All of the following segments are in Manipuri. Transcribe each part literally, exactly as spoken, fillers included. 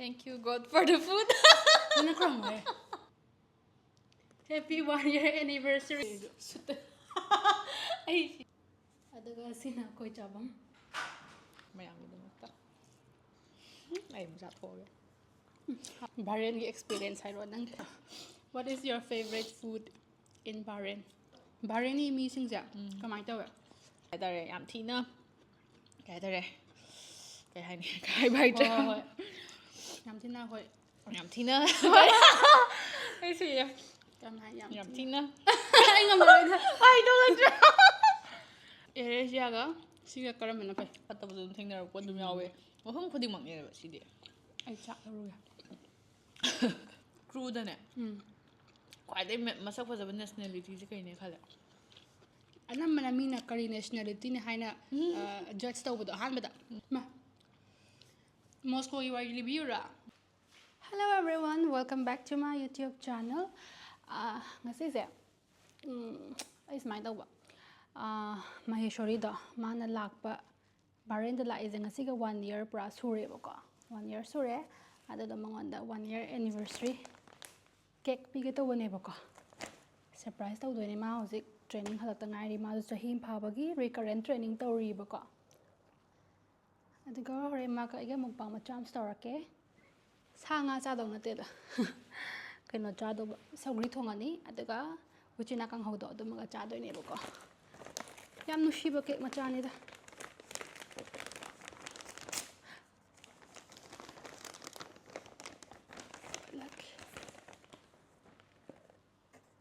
Thank you, God, for the food. ꯐꯖꯅ ꯈꯨꯔꯝꯃꯨꯍꯦ꯫ Happy one year anniversary. ꯑꯩ ꯑꯗꯨꯒ ꯁꯤꯅ ꯑꯩꯈꯣꯏ ꯆꯥꯐꯝ꯫ ꯃꯌꯥꯝꯒꯤꯗꯃꯛꯇ ꯑꯩ ꯑꯃꯨꯛ ꯆꯥꯊꯣꯛꯑꯒꯦ꯫ ꯚꯥꯔꯦꯟꯒꯤ ꯑꯦꯛꯁꯄꯤꯔꯤꯌꯦꯟꯁ ꯍꯥꯏꯔꯣ ꯅꯪꯒꯤ꯫ What is your favorite food in Bahrain? ꯚꯥꯔꯦꯟꯒꯤ ꯃꯤꯁꯤꯡꯁꯦ ꯀꯃꯥꯏꯅ ꯇꯧꯋꯦ? ꯍꯥꯏꯇꯥꯔꯦ, ꯌꯥꯝ ꯊꯤꯅ, ꯀꯩ ꯍꯥꯏꯇꯥꯔꯦ, ꯀꯩ ꯍꯥꯏꯅꯤ, ꯍꯥꯏꯕ ꯍꯣꯏ, ꯍꯩꯇ꯭ꯔꯦ꯫ ꯍꯣꯏ, ꯍꯣꯏ꯫ ꯌꯥꯝ ꯊꯤꯅ ꯍꯣꯏ꯫ ꯌꯥꯝ ꯊꯤꯅ ꯑꯩꯁꯨ ꯌꯥꯝ ꯌꯥꯝ ꯍꯥꯏ ꯌꯥꯝ ꯌꯥꯝ ꯊꯤꯅ꯫ ꯊꯤꯅ ꯑꯩ ꯉꯝꯃꯔꯣꯏꯗ꯫ ꯍꯥꯏꯗꯣꯛꯂꯛꯇ꯭ꯔꯦ꯫ ꯑꯦꯔꯦꯁꯤꯌꯥꯒ ꯁꯤꯒ ꯀꯔꯝꯕꯅ ꯐꯩ? ꯐꯠꯇꯕꯁꯨ ꯑꯗꯨꯝ ꯊꯦꯡꯅꯔꯛꯄ ꯑꯗꯨꯝ ꯌꯥꯎꯋꯦ꯫ ꯃꯐꯝ ꯈꯨꯗꯤꯡꯃꯛꯅꯦꯕ ꯁꯤꯗꯤ꯫ ꯑꯩ ꯆꯥꯛ ꯂꯧꯔꯨꯒꯦ꯫ ꯀ꯭ꯔꯨꯗꯅꯦ ꯎꯝ꯫ ꯈ꯭ꯋꯥꯏꯗꯩ ꯃ- ꯃꯁꯛ ꯐꯖꯕ ꯅꯦꯁꯅꯦꯂꯤꯇꯤꯁꯦ ꯀꯩꯅꯦ ꯈꯜꯂꯦ꯫ ꯑꯅꯝꯕꯅ ꯃꯤꯅ ꯀꯔꯤ ꯅꯦꯁꯅꯦꯂꯤꯇꯤꯅꯦ ꯍꯥꯏꯅ ꯖꯖ ꯇꯧꯕꯗꯣ ꯑꯍꯥꯟꯕꯗ꯫ ꯃꯥ, ꯃꯣꯁꯀꯣꯒꯤ ꯋꯥꯔꯤ ꯂꯤꯕꯤꯌꯨꯔꯥ? Hello everyone, welcome back to my YouTube channel. ꯑꯥ, ꯉꯁꯤꯁꯦ ꯎꯝ, ꯑꯩ ꯁꯨꯃꯥꯏꯅ ꯇꯧꯕ, ꯑꯥ, ꯃꯍꯦꯁꯣꯔꯤꯗꯣ ꯃꯥꯅ ꯂꯥꯛꯄ, ꯕꯥꯔꯦꯟꯗ ꯂꯥꯛꯏꯁꯦ ꯉꯁꯤꯒ ꯋꯥꯟ ꯏꯌꯔ ꯄꯨꯔꯥ ꯁꯨꯔꯦꯕꯀꯣ꯫ ꯋꯥꯟ ꯏꯌꯔ ꯁꯨꯔꯦ꯫ ꯑꯗꯨꯗꯣ ꯃꯉꯣꯟꯗ ꯋꯥꯟ ꯏꯌꯔ ꯑꯦꯅꯤꯚꯔꯁꯔꯤ ꯀꯦꯛ ꯄꯤꯒꯦ ꯇꯧꯕꯅꯦꯕꯀꯣ꯫ ꯁꯔꯄ꯭ꯔꯥꯏꯁ ꯇꯧꯗꯣꯏꯅꯦ꯫ ꯃꯥ ꯍꯧꯖꯤꯛ ꯇ꯭ꯔꯦꯅꯤꯡ ꯍꯜꯂꯛꯇ ꯉꯥꯏꯔꯤ꯫ ꯃꯥꯁꯨ ꯆꯍꯤ ꯑꯃ ꯐꯥꯕꯒꯤ ꯔꯤꯀꯔꯦꯟ ꯇ꯭ꯔꯦꯅꯤꯡ ꯇꯧꯔꯤꯕꯀꯣ꯫ ꯑꯗꯨꯒ ꯍꯣꯔꯦꯟ ꯃꯥꯒ ꯑꯩꯒ ꯃꯨꯛꯕꯥꯡ ꯃꯆꯥ ꯑꯃꯁꯨ ꯇꯧꯔꯛꯀꯦ꯫ ꯁꯥ ꯉꯥ ꯆꯥꯗꯧ ꯅꯠꯇꯦꯗ꯫ ꯀꯩꯅꯣ ꯆꯥꯗꯧꯕ, ꯁꯧꯒ꯭ꯔꯤ ꯊꯣꯡꯉꯅꯤ, ꯑꯗꯨꯒ ꯎꯆꯤꯅꯥ ꯀꯥꯡꯍꯧꯗꯣ ꯑꯗꯨꯃꯒ ꯆꯥꯗꯣꯏꯅꯦꯕꯀꯣ꯫ ꯌꯥꯝ ꯅꯨꯡꯁꯤꯕ ꯀꯦꯛ ꯃꯆꯥꯅꯤꯗ꯫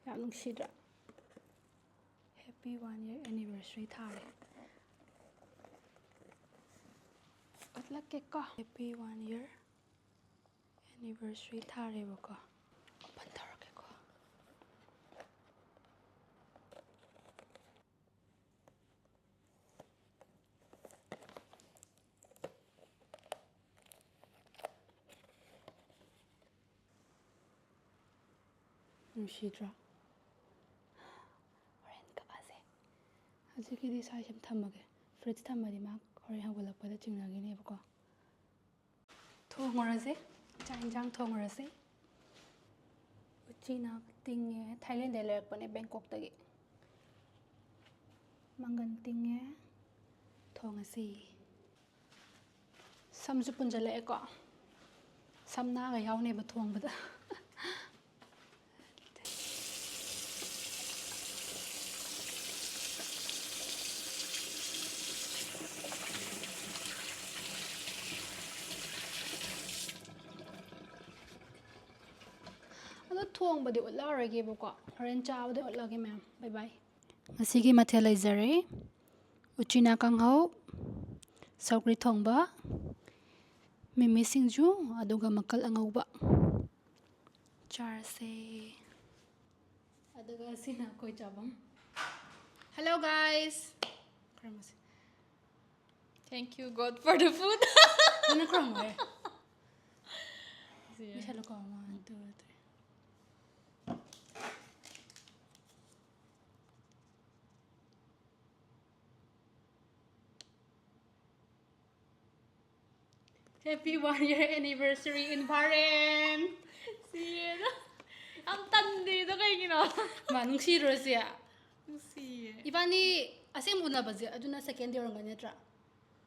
ꯌꯥꯝ ꯅꯨꯡꯁꯤꯗ꯭ꯔꯥ? Happy one year anniversary ꯊꯥꯔꯦ꯫ ꯎꯠꯂꯛꯀꯦꯀꯣ꯫ Happy one year anniversary ꯊꯥꯔꯦꯕꯀꯣ꯫ ꯑꯣꯄꯟ ꯇꯧꯔꯛꯀꯦꯀꯣ꯫ ꯅꯨꯡꯁꯤꯗ꯭ꯔꯣ? ꯍꯣꯔꯦꯟ ꯀꯛꯑꯁꯦ꯫ ꯍꯧꯖꯤꯛꯀꯤꯗꯤ ꯁ꯭ꯋꯥꯏꯁꯤꯗ ꯊꯝꯃꯒꯦ꯫ ꯐ꯭ꯔꯤꯖ ꯊꯝꯃꯗꯤ ꯃꯥ ꯍꯣꯔꯦꯟ ꯍꯧꯒꯠꯂꯛꯄꯗ ꯆꯤꯡꯅꯈꯤꯅꯦꯕꯀꯣ꯫ ꯊꯣꯡꯉꯨꯔꯁꯦ꯫ ꯆꯥꯛ ꯌꯦꯟꯁꯥꯡ ꯊꯣꯡꯉꯨꯔꯁꯤ꯫ ꯎꯆꯤꯅ ꯇꯤꯡꯉꯦ, ꯊꯥꯏꯂꯦꯟꯗꯩ ꯂꯩꯔꯛꯄꯅꯦ, ꯕꯦꯡꯀꯣꯛꯇꯒꯤ꯫ ꯃꯪꯒꯟ ꯇꯤꯡꯉꯦ, ꯊꯣꯡꯉꯁꯤ꯫ ꯁꯝꯁꯨ ꯄꯨꯟꯖꯜꯂꯛꯑꯦꯀꯣ, ꯁꯝ ꯅꯥꯒ ꯌꯥꯎꯅꯦꯕ ꯊꯣꯡꯕꯗ꯫ ꯑꯗꯣ ꯊꯣꯡꯕꯗꯤ ꯎꯠꯂꯛꯑꯔꯣꯏꯒꯦꯕꯀꯣ, ꯍꯣꯔꯦꯟ ꯆꯥꯕꯗ ꯎꯠꯂꯒꯦ ꯃꯌꯥꯝ꯫ ꯕꯥꯏ ꯕꯥꯏ꯫ ꯉꯁꯤꯒꯤ ꯃꯊꯦꯜ ꯂꯩꯖꯔꯦ: ꯎꯆꯤꯅꯥ ꯀꯥꯡꯍꯧ, ꯁꯧꯒ꯭ꯔꯤ ꯊꯣꯡꯕ, ꯃꯤꯃꯤ ꯁꯤꯡꯖꯨ, ꯑꯗꯨꯒ ꯃꯀꯜ ꯑꯉꯧꯕ꯫ ꯆꯥꯔꯁꯦ꯫ ꯑꯗꯨꯒ ꯁꯤꯅ ꯑꯩꯈꯣꯏ ꯆꯥꯐꯝ꯫ Hello guys꯫ ꯈꯨꯔꯨꯝꯃꯁꯤ꯫ Thank you God for the food. ꯀꯟꯅ ꯈꯨꯔꯨꯝꯃꯨꯍꯦ꯫ ꯁꯤ ꯃꯤꯁꯜꯂꯣꯀꯣ, one, two, three꯫ Happy one year anniversary in Bahrain. ꯁꯤꯔꯦꯗ꯫ ꯌꯥꯝ ꯇꯟꯗꯦꯗ ꯀꯩꯒꯤꯅꯣ? ꯃꯥ ꯅꯨꯡꯁꯤꯔꯨꯔꯁꯦ꯫ ꯅꯨꯡꯁꯤꯌꯦ꯫ ꯏꯕꯥꯅꯤ ꯑꯁꯦꯡꯕ ꯎꯅꯕꯁꯦ ꯑꯗꯨꯅ second day ꯑꯣꯏꯔꯝꯒꯅꯤ ꯅꯠꯇ꯭ꯔꯥ?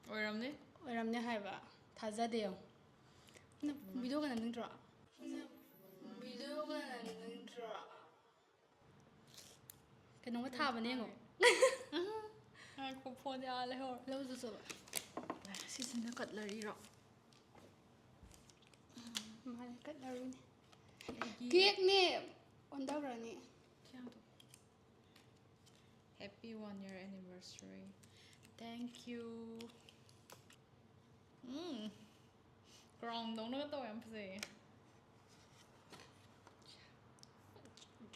ꯑꯣꯏꯔꯝꯅꯤ꯫ ꯑꯣꯏꯔꯝꯅꯤ ꯍꯥꯏꯕ꯫ ꯊꯥꯖꯗꯦ ꯌꯦꯡꯉꯣ꯫ ꯅꯪ videoꯒ ꯅꯝꯅꯤꯡꯗ꯭ꯔꯣ? Videoꯒ ꯅꯝꯅꯤꯡꯗ꯭ꯔꯣ? ꯀꯩꯅꯣꯝꯃ ꯊꯥꯕꯅꯦ ꯌꯦꯡꯉꯣ꯫ ꯉꯥꯏꯈꯣ, ꯐꯣꯟꯁꯦ ꯑꯥ ꯂꯩꯍꯧꯔꯦ꯫ ꯂꯧ ꯆꯠꯆꯕ꯫ ꯁꯤꯁꯤꯅ cutleryꯔꯣ? ꯃꯥꯅꯦ, cutleryꯅꯦ꯫ ꯑꯩꯒꯤ cakeꯅꯦ꯫ ꯑꯣꯟꯊꯈ꯭ꯔꯅꯤ꯫ ꯁꯤ ꯍꯥꯡꯗꯣꯛꯑꯣ꯫ Happy one year anniversary. Thank you. Um. Crown ꯗꯧꯅꯒ ꯇꯧꯋꯦ, ꯌꯥꯝ ꯐꯖꯩꯌꯦ꯫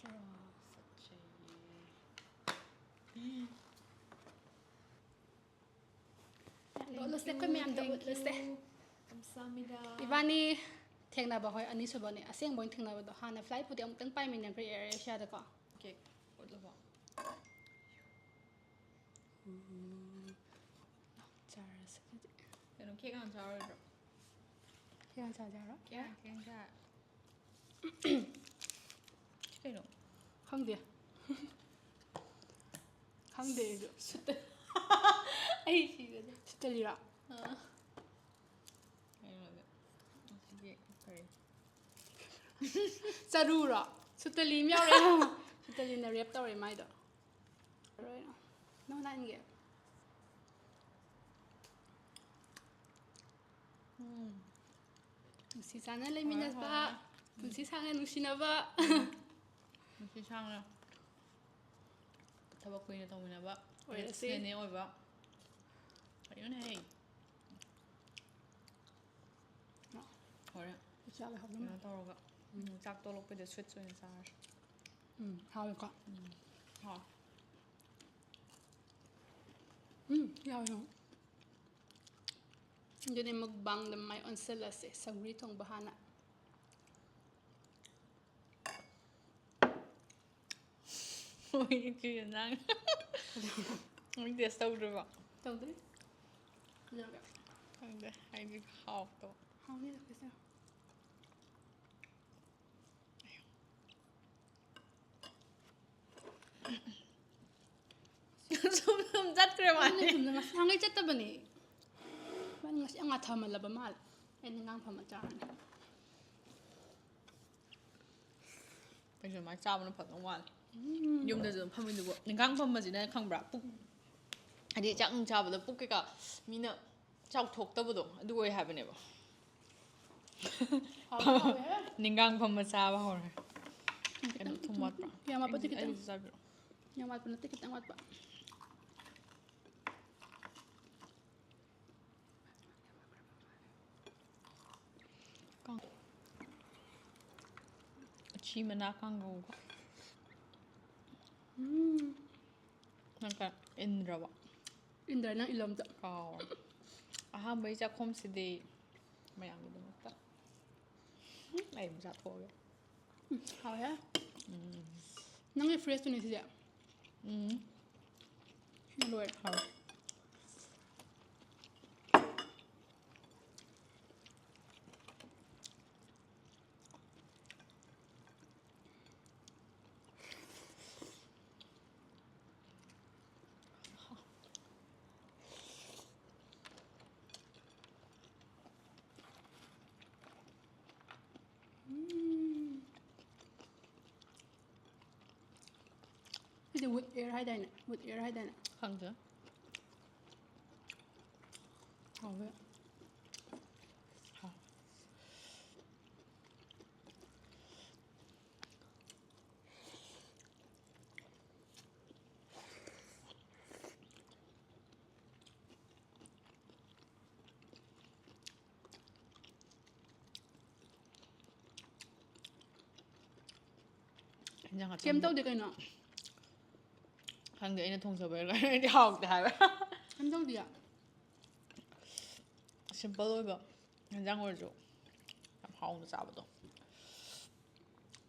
ꯐꯖꯩꯌꯦ꯫ ꯏ꯫ ꯃꯌꯥꯝꯗ ꯎꯠꯂꯁꯦ, ꯑꯩꯈꯣꯏ ꯃꯌꯥꯝꯗ ꯎꯠꯂꯁꯦ꯫ ꯀꯝꯁꯥꯃꯤꯗ꯫ ꯏꯕꯥꯅꯤ ꯊꯦꯡꯅꯕ, ꯍꯣꯏ, ꯑꯅꯤꯁꯨꯕꯅꯦ꯫ ꯑꯁꯦꯡꯕ ꯑꯣꯏꯅ ꯊꯦꯡꯅꯕꯗꯣ ꯍꯥꯟꯅ flightꯄꯨꯗꯤ ꯑꯃꯨꯛꯇꯪ ꯄꯥꯏꯃꯤꯟꯅꯈ꯭ꯔꯦ Air Asiaꯗꯀꯣ꯫ Cake ꯎꯠꯂꯕꯣ? ꯆꯥꯔꯁꯦ ꯑꯗꯨꯗꯤ꯫ ꯀꯩꯅꯣ, cake ꯍꯥꯟꯅ ꯆꯥꯔꯣꯏꯗ꯭ꯔꯣ? ꯀꯌꯥ ꯆꯥꯖꯦ ꯍꯥꯏꯔꯣ? ꯀꯌꯥ ꯀꯌꯥ ꯁꯤ ꯀꯩꯅꯣ? ꯈꯪꯗꯦ꯫ ꯈꯪꯗꯦ ꯑꯩꯁꯨ꯫ ꯑꯩ ꯁꯤꯔꯦꯗ꯫ ꯁꯤꯠꯇꯂꯤꯔꯣ? ꯑꯥ꯫ ꯀꯩꯅꯣꯗ ꯑꯁꯤꯒꯤ ꯀꯔꯤ? ꯆꯔꯨꯔꯣ? ꯁꯨꯇꯂꯤ ꯑꯃ ꯌꯥꯎꯔꯦ꯫ ꯁꯨꯇꯂꯤꯅ ꯔꯦꯞ ꯇꯧꯔꯦ ꯃꯥꯏꯗꯣ꯫ ꯅꯣ ꯅꯥꯏꯟꯒꯤ꯫ ꯎꯝ꯫ ꯅꯨꯡꯁꯤ ꯆꯥꯟꯅ ꯂꯩꯃꯤꯟꯅꯕ꯫ ꯍꯣꯏ, ꯍꯣꯏ꯫ ꯄꯨꯟꯁꯤ ꯁꯥꯡꯅ ꯅꯨꯡꯁꯤꯅꯕ꯫ ꯄꯨꯟꯁꯤ ꯁꯥꯡꯅ ꯊꯕꯛ ꯀꯨꯏꯅ ꯇꯧꯃꯤꯟꯅꯕ꯫ ꯑꯣꯏꯔꯁꯤ꯫ Ex-ꯅꯦꯅꯦ ꯑꯣꯏꯕ꯫ ꯀꯩꯅꯣꯅꯦꯍꯦ꯫ ꯍꯣꯔꯦꯟ ꯏꯆꯥꯒ ꯍꯥꯞꯂꯝꯃꯣ꯫ ꯀꯩꯅꯣ ꯇꯧꯔꯒ꯫ ꯎꯝ, ꯆꯥꯛ ꯇꯣꯂꯛꯄꯩꯗ sweets ꯑꯣꯏꯅ ꯆꯥꯔꯁꯤ꯫ ꯎꯝ, ꯍꯥꯎꯋꯦꯀꯣ꯫ ꯎꯝ꯫ ꯍꯥꯎ꯫ ꯎꯝ, ꯌꯥꯎꯋꯦ, ꯌꯥꯎꯋꯦ꯫ ꯑꯗꯨꯗꯤ mukbangꯗ ꯃꯥꯏ ꯑꯣꯟꯁꯤꯜꯂꯁꯦ꯫ ꯁꯧꯒ꯭ꯔꯤ ꯊꯣꯡꯕ ꯍꯥꯟꯅ꯫ ꯃꯣꯏꯒꯤ ꯀꯩꯅꯣ ꯅꯪ꯫ ꯃꯣꯏ taste ꯇꯧꯗ꯭ꯔꯤꯕꯣ? ꯇꯧꯗ꯭ꯔꯤ꯫ ꯀꯩꯗꯧꯔꯒꯦ? ꯈꯪꯗꯦ꯫ ꯑꯩꯗꯤ ꯍꯥꯎꯇꯕ꯫ ꯍꯥꯎꯅꯤꯗ, ꯀꯩꯁꯨ꯫ ꯁꯨꯝ ꯁꯨꯝ ꯆꯠꯈ꯭ꯔꯦ ꯑꯩꯅ ꯃꯥꯗꯤ꯫ ꯁꯨꯝꯗ ꯉꯁꯤ ꯅꯍꯥꯟꯒꯩ ꯆꯠꯇꯕꯅꯦ꯫ ꯃꯥꯗꯤ ꯉꯁꯤ ꯌꯥꯝ ꯉꯥꯊꯃꯜꯂꯕ ꯃꯥꯜꯂꯦ꯫ ꯑꯩꯅ ꯉꯥꯡ ꯐꯝꯃ ꯆꯥꯔꯅꯤ꯫ ꯑꯩꯁꯨ ꯑꯗꯨꯃꯥꯏꯅ ꯆꯥꯕꯅ ꯐꯗꯧ ꯃꯥꯜꯂꯦ꯫ ꯎꯝ꯫ ꯌꯨꯝꯗꯁꯨ ꯑꯗꯨꯝ ꯐꯝꯃꯤꯗꯨꯕꯨ꯫ ꯅꯤꯡꯈꯥꯡ ꯐꯝꯕꯁꯤꯅ ꯈꯪꯕ꯭ꯔꯥ? ꯄꯨꯛ, ꯍꯥꯏꯗꯤ ꯆꯥꯛ ꯅꯨꯡ ꯆꯥꯕꯗ ꯄꯨꯛ ꯀꯩꯀꯥ ꯃꯤꯅ ꯆꯥꯎꯊꯣꯛꯇꯕꯗꯣ ꯑꯗꯨ ꯑꯣꯏ ꯍꯥꯏꯕꯅꯦꯕ꯫ ꯍꯥꯎꯗꯤ ꯍꯥꯎꯋꯦꯍꯦ꯫ ꯅꯤꯡꯈꯥꯡ ꯐꯝꯕ ꯆꯥꯕ ꯍꯧꯔꯦ꯫ ꯈꯤꯇꯪ, ꯀꯩꯅꯣ ꯊꯨꯝ ꯋꯥꯠꯄ꯭ꯔꯥ? ꯌꯥꯝ ꯋꯥꯠꯄꯗꯤ ꯑꯩ-, ꯈꯤꯇꯪ꯫ ꯑꯩꯁꯨ ꯆꯥꯕꯤꯔꯛꯑꯣ꯫ ꯌꯥꯝ ꯋꯥꯠꯄ ꯅꯠꯇꯦ, ꯈꯤꯇꯪ ꯋꯥꯠꯄ꯫ ꯎꯆꯤ ꯃꯅꯥ ꯀꯥꯡꯍꯧꯒ꯫ ꯎꯝ꯫ ꯅꯪ ꯀ-, ꯏꯟꯗ꯭ꯔꯕꯣ? ꯏꯟꯗ꯭ꯔ, ꯅꯪ ꯏꯜꯂꯣ ꯑꯝꯇ꯫ ꯀꯥꯎꯔꯦ꯫ ꯑꯍꯥꯟꯕꯩ ꯆꯥꯛꯈꯨꯝꯁꯤꯗꯤ ꯃꯌꯥꯝꯒꯤꯗꯃꯛꯇ꯫ ꯎꯝ, ꯑꯩ ꯑꯗꯨꯝ ꯆꯥꯊꯣꯛꯑꯒꯦ꯫ ꯎꯝ, ꯍꯥꯎꯋꯦ꯫ ꯎꯝ꯫ ꯅꯪꯒꯤ fresh ꯇꯨꯅꯦ ꯁꯤꯁꯦ꯫ ꯎꯝ꯫ ꯁꯤꯅ ꯂꯣꯏꯔꯦ꯫ ꯍꯥꯎꯋꯦ꯫ Wood air ꯍꯥꯏꯗꯥꯏꯅꯦ? Wood air ꯍꯥꯏꯗꯥꯏꯅꯦ? ꯈꯪꯗꯦ꯫ ꯍꯥꯎꯋꯦ꯫ ꯍꯥꯎ꯫ ꯏꯟꯖꯥꯡ ꯀꯩꯝ ꯑꯆꯝꯕ꯫ ꯇꯧꯗꯦ ꯀꯩꯅꯣ꯫ ꯈꯪꯗꯦ, ꯑꯩꯅ ꯊꯣꯡꯖꯕꯩꯔꯥ, ꯑꯩꯗꯤ ꯍꯥꯎꯇꯦ ꯍꯥꯏꯕ꯫ ꯀꯩꯝ ꯇꯧꯗꯤꯌꯦ꯫ Simple ꯑꯣꯏꯕ ꯏꯟꯖꯥꯡ ꯑꯣꯏꯔꯁꯨ ꯌꯥꯝ ꯍꯥꯎꯅ ꯆꯥꯕꯗꯣ꯫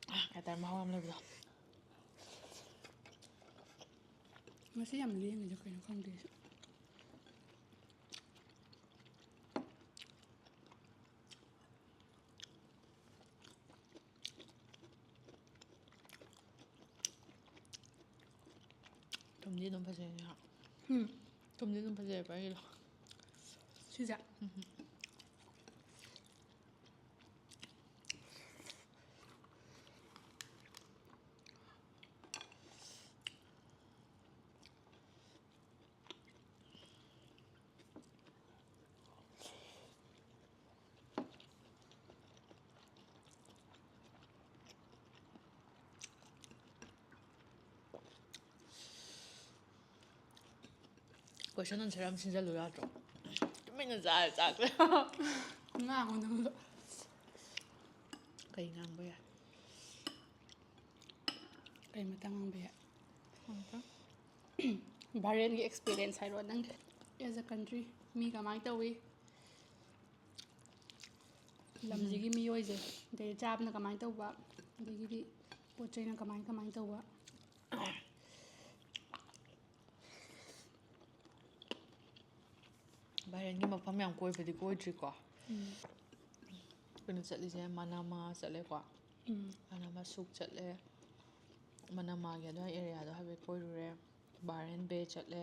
ꯀꯩ ꯍꯥꯏꯇꯥꯔꯦ, ꯃꯍꯥꯎ ꯌꯥꯝ ꯂꯩꯕꯗꯣ꯫ ꯉꯁꯤ ꯌꯥꯝ ꯂꯦꯡꯉꯤꯁꯦ ꯀꯩꯅꯣ ꯈꯪꯗꯦ ꯑꯩꯁꯨ꯫ ꯊꯨꯝꯗꯤ ꯑꯗꯨꯝ ꯐꯖꯩꯅꯦ, ꯍꯥ? ꯎꯝ꯫ ꯊꯨꯝꯗꯤ ꯑꯗꯨꯝ ꯐꯖꯩꯕ ꯑꯩꯒꯤꯗꯣ꯫ ꯁꯤꯁꯦ? ꯎꯝ꯫ Question answer ꯑꯃ ꯁꯤꯟꯖꯜꯂꯨ ꯌꯥꯗ꯭ꯔꯣ? ꯇꯨꯃꯤꯟꯅ ꯆꯥꯔꯦ ꯆꯥꯛꯁꯦ꯫ ꯉꯥꯡꯉꯣ ꯅꯪꯁꯨ꯫ ꯀꯩ ꯉꯥꯡꯕ ꯌꯥꯏ? ꯀꯩ ꯃꯇꯥꯡ ꯉꯥꯡꯕ ꯌꯥꯏ? ꯈꯪꯗꯦ꯫ ꯕꯥꯍꯔꯦꯟꯒꯤ experience ꯍꯥꯏꯔꯣ ꯅꯪꯒꯤ? As a country, ꯃꯤ ꯀꯃꯥꯏꯅ ꯇꯧꯏ? ꯂꯝꯁꯤꯒꯤ ꯃꯤꯑꯣꯏꯁꯦ, ꯑꯗꯩ ꯆꯥꯕꯅ ꯀꯃꯥꯏꯅ ꯇꯧꯕ, ꯑꯗꯒꯤꯗꯤ ꯄꯣꯠ ꯆꯩꯅ ꯀꯃꯥꯏ ꯀꯃꯥꯏꯅ ꯇꯧꯕ꯫ ꯕꯥꯍꯔꯦꯟꯒꯤ ꯃꯐꯝ ꯌꯥꯝ ꯀꯣꯏꯕꯗꯤ ꯀꯣꯏꯗ꯭ꯔꯤꯀꯣ꯫ ꯎꯝ꯫ ꯑꯩꯈꯣꯏꯅ ꯆꯠꯂꯤꯁꯦ ꯃꯅꯥꯃꯥ ꯆꯠꯂꯦꯀꯣ꯫ ꯎꯝ꯫ ꯃꯅꯥꯃꯥ ꯁꯨꯛ ꯆꯠꯂꯦ꯫ ꯃꯅꯥꯃꯥꯒꯤ ꯑꯗꯨꯋꯥꯏ areaꯗꯣ ꯍꯥꯏꯐꯦꯠ ꯀꯣꯏꯔꯨꯔꯦ꯫ ꯕꯥꯍꯔꯦꯟ ꯕꯦ ꯆꯠꯂꯦ꯫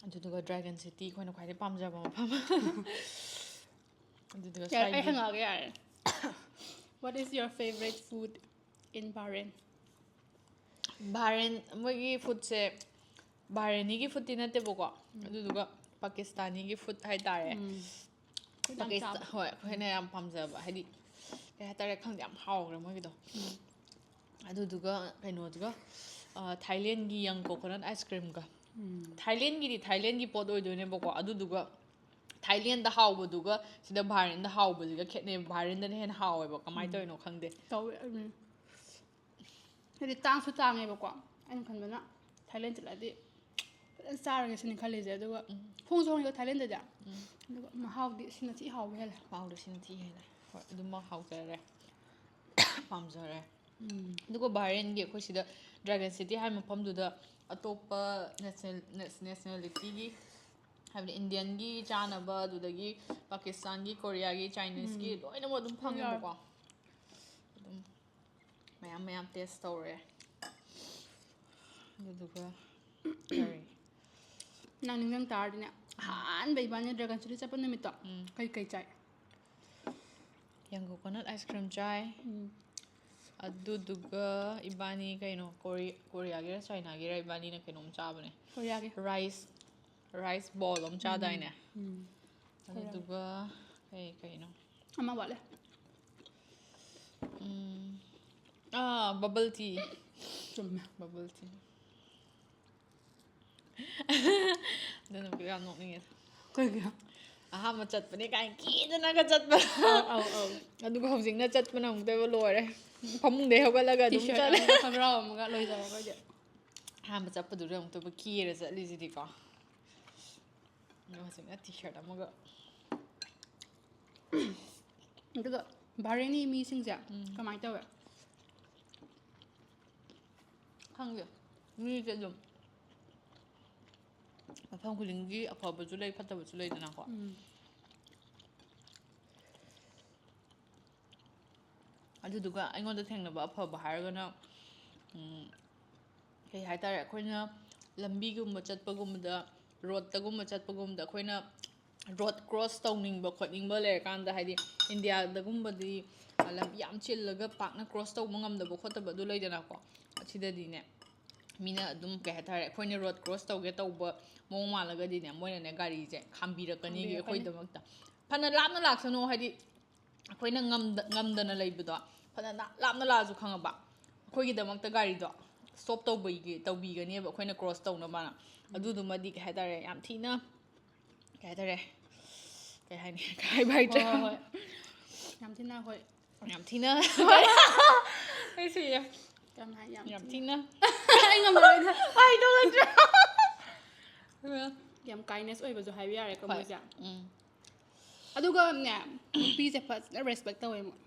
ꯑꯗꯨꯗꯨꯒ Dragon City ꯑꯩꯈꯣꯏꯅ ꯈ꯭ꯋꯥꯏꯗꯩ ꯄꯥꯝꯖꯕ ꯃꯐꯝ꯫ ꯑꯗꯨꯗꯨꯒ ꯌꯥꯔꯦ, ꯑꯩ ꯁ꯭ꯋꯥꯏꯒꯤ ꯍꯪꯉꯛꯑꯒꯦ ꯌꯥꯔꯦ꯫ What is your favorite food in Bahrain? ꯕꯍꯔꯦꯟ, ꯃꯣꯏꯒꯤ ꯐꯨꯗꯁꯦ ꯕꯍꯔꯦꯅꯤꯒꯤ ꯐꯨꯗꯇꯤ ꯅꯠꯇꯦꯕꯀꯣ, ꯑꯗꯨꯗꯨꯒ ꯄꯥꯀꯤꯁꯇꯥꯅꯤꯒꯤ ꯐꯨꯗ ꯍꯥꯏꯇꯥꯔꯦ. ꯎꯝ. ꯑꯩꯈꯣꯏꯅ ꯌꯥꯝ ꯄꯥꯀꯤꯁꯇꯥ- ꯆꯥꯕ. ꯍꯣꯏ, ꯑꯩꯈꯣꯏꯅ ꯌꯥꯝ ꯄꯥꯝꯖꯕ, ꯍꯥꯏꯗꯤ, ꯀꯩ ꯍꯥꯏꯇꯥꯔꯦ, ꯈꯪꯗꯦ, ꯌꯥꯝ ꯍꯥꯎꯈ꯭ꯔꯦ ꯃꯣꯏꯒꯤꯗꯣ. ꯎꯝ. ꯑꯗꯨꯗꯨꯒ ꯀꯩꯅꯣꯗꯨꯒ, ꯑ, ꯊꯥꯏꯂꯦꯟꯒꯤ ꯌꯪ ꯀꯣꯀꯣꯅꯠ ꯑꯥꯏꯁ ꯀ꯭ꯔꯤꯝꯒ. ꯎꯝ. ꯊꯥꯏꯂꯦꯟꯒꯤꯗꯤ ꯊꯥꯏꯂꯦꯟꯒꯤ ꯄꯣꯠ ꯑꯣꯏꯗꯣꯏꯅꯦꯕꯀꯣ, ꯑꯗꯨꯗꯨꯒ ꯊꯥꯏꯂꯦꯟꯗ ꯍꯥꯎꯕꯗꯨꯒ ꯁꯤꯗ ꯕꯍꯔꯦꯟꯗ ꯍꯥꯎꯕꯁꯤꯒ ꯈꯦꯠꯅꯩ. ꯕꯍꯔꯦꯟꯗꯅ ꯍꯦꯟꯅ ꯍꯥꯎꯋꯦꯕ, ꯀꯃꯥꯏꯅ ꯎꯝ. ꯇꯧꯔꯤꯅꯣ ꯈꯪꯗꯦ. ꯇꯧꯋꯦ, ꯎꯝ. ꯍꯥꯏꯗꯤ ꯇꯥꯡꯁꯨ ꯇꯥꯡꯉꯦꯕꯀꯣ, ꯑꯩꯅ ꯈꯟꯕꯅ ꯊꯥꯏꯂꯦꯟ ꯆꯠꯂꯗꯤ ꯐꯖꯅ ꯆꯥꯔꯒꯦ ꯁꯤꯅꯤ ꯈꯜꯂꯤꯁꯦ. ꯑꯗꯨꯒ ꯎꯝ. ꯍꯣꯡꯁꯨ ꯍꯣꯡꯉꯦꯀꯣ ꯊꯥꯏꯂꯦꯟꯗꯗꯤ. ꯎꯝ. ꯑꯗꯨꯒ ꯃꯍꯥꯎꯗꯤ ꯁꯤꯅ ꯊꯤ ꯍꯥꯎꯕ ꯍꯦꯜꯂꯦ. ꯃꯍꯥꯎꯗꯤ ꯁꯤꯅ ꯊꯤ ꯍꯦꯜꯂꯦ. ꯍꯣꯏ, ꯑꯗꯨꯃ ꯍꯥꯎꯖꯔꯦ. ꯄꯥꯝꯖꯔꯦ. ꯎꯝ. ꯑꯗꯨꯒ ꯕꯍꯔꯦꯟꯒꯤ ꯑꯩꯈꯣꯏ ꯁꯤꯗ ꯗ꯭ꯔꯥꯒꯟ ꯁꯤꯇꯤ ꯍꯥꯏ ꯃꯐꯝꯗꯨꯗ ꯑꯇꯣꯞꯄ ꯅꯦꯁꯅꯦꯜ-, ꯅꯦꯁ-, ꯅꯦꯁꯅꯦꯂꯤꯇꯤꯒꯤ, ꯍꯥꯏꯕꯗꯤ ꯏꯟꯗꯤꯌꯟꯒꯤ ꯆꯥꯅꯕ, ꯑꯗꯨꯗꯒꯤ ꯄꯥꯀꯤꯁꯇꯥꯟꯒꯤ, ꯀꯣꯔꯤꯌꯥꯒꯤ, ꯆꯥꯏꯅꯤꯁꯀꯤ ꯎꯝ. ꯂꯣꯏꯅꯃꯛ ꯑꯗꯨꯝ ꯐꯪꯉꯦꯕꯀꯣ. ꯑꯗꯨꯝ ꯃꯌꯥꯝ ꯃꯌꯥꯝ ꯇꯦꯁ ꯇꯧꯔꯦ. ꯑꯗꯨꯗꯨꯒ ꯀꯔꯤ? ꯅꯪ ꯅꯤꯡꯁꯤꯡ ꯇꯥꯔꯗꯤꯅꯦ, ꯑꯍꯥꯟꯕ ꯏꯕꯥꯅꯤ ꯗ꯭ꯔꯥꯒꯟ ꯁꯤꯇꯤ ꯆꯠꯄ ꯅꯨꯃꯤꯠꯇꯣ ꯎꯝ. ꯀꯩ ꯀꯩ ꯆꯥꯏ? ꯌꯪ ꯀꯣꯀꯣꯅꯠ ꯑꯥꯏꯁ ꯀ꯭ꯔꯤꯝ ꯆꯥꯏ. ꯎꯝ. ꯑꯗꯨꯗꯨꯒ ꯏꯕꯥꯅꯤ ꯀꯩꯅꯣ, ꯀꯣꯔꯤ-, ꯀꯣꯔꯤꯌꯥꯒꯤꯔ ꯆꯥꯏꯅꯥꯒꯤꯔ ꯏꯕꯥꯅꯤꯅ ꯀꯩꯅꯣꯝ ꯆꯥꯕꯅꯦ. ꯀꯣꯔꯤꯌꯥꯒꯤ. ꯔꯥꯏꯁ, ꯔꯥꯏꯁ ꯕꯣꯜ ꯑꯃ ꯆꯥꯗꯥꯏꯅꯦ? ꯎꯝ. ꯑꯗꯨꯗꯨꯒ ꯀꯩ ꯀꯩꯅꯣ? ꯑꯃ ꯋꯥꯠꯂꯦ. ꯎꯝ. ꯑꯥ, ꯕꯕꯜ ꯇꯤ. ꯆꯨꯝꯃꯦ. ꯕꯕꯜ ꯇꯤ. ꯑꯗꯨ ꯅꯨꯄꯤꯗꯣ ꯌꯥꯝ ꯅꯣꯛꯅꯤꯡꯉꯦ꯫ ꯀꯩꯒꯤ? ꯑꯍꯥꯟꯕ ꯆꯠꯄꯅꯦ ꯀꯥꯏꯅ ꯀꯤꯗꯅꯒ ꯆꯠꯄ꯫ ꯑꯧ, ꯑꯧ, ꯑꯧ꯫ ꯑꯗꯨꯒ ꯍꯧꯖꯤꯛꯅ ꯆꯠꯄꯅ ꯑꯃꯨꯛꯇꯣꯏꯕ ꯂꯣꯏꯔꯦ꯫ ꯐꯃꯨꯡꯗꯩ ꯍꯧꯒꯠꯂꯒ ꯑꯗꯨꯝ ꯇꯤ-ꯁꯔꯠ ꯆꯠꯂꯦ꯫ ꯑꯃꯒ ꯈꯣꯡꯒ꯭ꯔꯥꯎ ꯑꯃꯒ ꯂꯣꯏꯖꯔꯦ ꯑꯩꯈꯣꯏꯗꯤ꯫ ꯑꯍꯥꯟꯕ ꯆꯠꯄꯗꯨꯗ ꯑꯃꯨꯛꯇꯣꯏꯕ ꯀꯤꯔ ꯆꯠꯂꯤꯁꯤꯗꯤꯀꯣ꯫ ꯑꯗꯣ ꯍꯧꯖꯤꯛꯅ ꯇꯤ-ꯁꯔꯠ ꯑꯃꯒ꯫ ꯑꯗꯨꯒ ꯕꯍꯔꯦꯟꯒꯤ ꯃꯤꯁꯤꯡꯁꯦ ꯎꯝ꯫ ꯀꯃꯥꯏꯅ ꯇꯧꯋꯦ? ꯈꯪꯗꯦ꯫ ꯃꯤꯁꯦ ꯑꯗꯨꯝ ꯃꯐꯝ ꯈꯨꯗꯤꯡꯒꯤ ꯑꯐꯕꯁꯨ ꯂꯩ, ꯐꯠꯇꯕꯁꯨ ꯂꯩꯗꯅꯀꯣ꯫ ꯎꯝ꯫ ꯑꯗꯨꯗꯨꯒ ꯑꯩꯉꯣꯟꯗ ꯊꯦꯡꯅꯕ ꯑꯐꯕ ꯍꯥꯏꯔꯒꯅ, ꯎꯝ, ꯀꯩ ꯍꯥꯏꯇꯥꯔꯦ, ꯑꯩꯈꯣꯏꯅ ꯂꯝꯕꯤꯒꯨꯝꯕ ꯆꯠꯄꯒꯨꯝꯕꯗ, ꯔꯣꯠꯇꯒꯨꯝꯕ ꯆꯠꯄꯒꯨꯝꯕꯗ ꯑꯩꯈꯣꯏꯅ ꯔꯣꯗ ꯀ꯭ꯔꯣꯁ ꯇꯧꯅꯤꯡꯕ ꯈꯣꯠꯅꯤꯡꯕ ꯂꯩꯔꯀꯥꯟꯗ, ꯍꯥꯏꯗꯤ ꯏꯟꯗꯤꯌꯥꯗꯒꯨꯝꯕꯗꯤ ꯂꯝꯕꯤ ꯌꯥꯝ ꯆꯤꯜꯂꯒ ꯄꯥꯛꯅ ꯀ꯭ꯔꯣꯁ ꯇꯧꯕ ꯉꯝꯗꯕ ꯈꯣꯠꯇꯕ ꯑꯗꯨ ꯂꯩꯗꯅꯀꯣ꯫ ꯑꯁꯤꯗꯗꯤꯅꯦ, ꯃꯤꯅ ꯑꯗꯨꯝ, ꯀꯩ ꯍꯥꯏꯇꯥꯔꯦ, ꯑꯩꯈꯣꯏꯅ ꯔꯣꯗ ꯀ꯭ꯔꯣꯁ ꯇꯧꯒꯦ ꯇꯧꯕ ꯃꯑꯣꯡ ꯃꯥꯜꯂꯒꯗꯤꯅꯦ, ꯃꯣꯏꯅꯅꯦ ꯒꯥꯔꯤꯁꯦ ꯈꯥꯝꯕꯤꯔꯛꯀꯅꯤꯒꯤ ꯈꯥꯝꯕꯤꯔꯛꯀꯅꯤ꯫ ꯑꯩꯈꯣꯏꯒꯤꯗꯃꯛꯇ꯫ ꯐꯅ ꯂꯥꯞꯅ ꯂꯥꯛꯁꯅꯨ, ꯍꯥꯏꯗꯤ ꯑꯩꯈꯣꯏꯅ ꯉꯝꯗ-, ꯉꯝꯗꯅ ꯂꯩꯕꯗꯣ, ꯐꯅ ꯂꯥꯞꯅ ꯂꯥꯛꯑꯁꯨ, ꯈꯪꯉꯕ, ꯑꯩꯈꯣꯏꯒꯤꯗꯃꯛꯇ ꯒꯥꯔꯤꯗꯣ ꯁ꯭ꯇꯣꯞ ꯇꯧꯕꯤꯒꯦ, ꯇꯧꯕꯤꯒꯅꯦꯕ, ꯑꯩꯈꯣꯏꯅ ꯀ꯭ꯔꯣꯁ ꯇꯧꯅꯕꯅ꯫ ꯑꯗꯨꯗꯨꯃꯗꯤ, ꯀꯩ ꯍꯥꯏꯇꯥꯔꯦ, ꯌꯥꯝ ꯊꯤꯅ, ꯀꯩ ꯍꯥꯏꯇꯥꯔꯦ, ꯀꯩ ꯍꯥꯏꯅꯤ? ꯍꯥꯏꯕ ꯍꯣꯏ, ꯍꯩꯇ꯭ꯔꯦ꯫ ꯍꯣꯏ, ꯍꯣꯏ꯫ ꯌꯥꯝ ꯊꯤꯅ ꯍꯣꯏ꯫ ꯌꯥꯝ ꯊꯤꯅ꯫ ꯑꯩ ꯁꯤꯔꯦ꯫ ꯌꯥꯝ ꯍꯥꯏ-, ꯌꯥꯝ ꯌꯥꯝ ꯊꯤ-, ꯊꯤꯅ꯫ ꯑꯩ ꯉꯝꯃꯔꯣꯏꯗ꯫ ꯍꯥꯏꯗꯣꯛꯂꯛꯇ꯭ꯔꯦ꯫ ꯌꯥꯝ kindness ꯑꯣꯏꯕꯁꯨ ꯍꯥꯏꯕ ꯌꯥꯔꯦꯀꯣ ꯍꯣꯏ꯫ ꯃꯣꯏꯁꯦ꯫ ꯎꯝ꯫ ꯑꯗꯨꯒꯅꯦ, ꯅꯨꯄꯤꯁꯦ ꯐꯖꯅ respect ꯇꯧꯋꯦ ꯃꯣꯏ꯫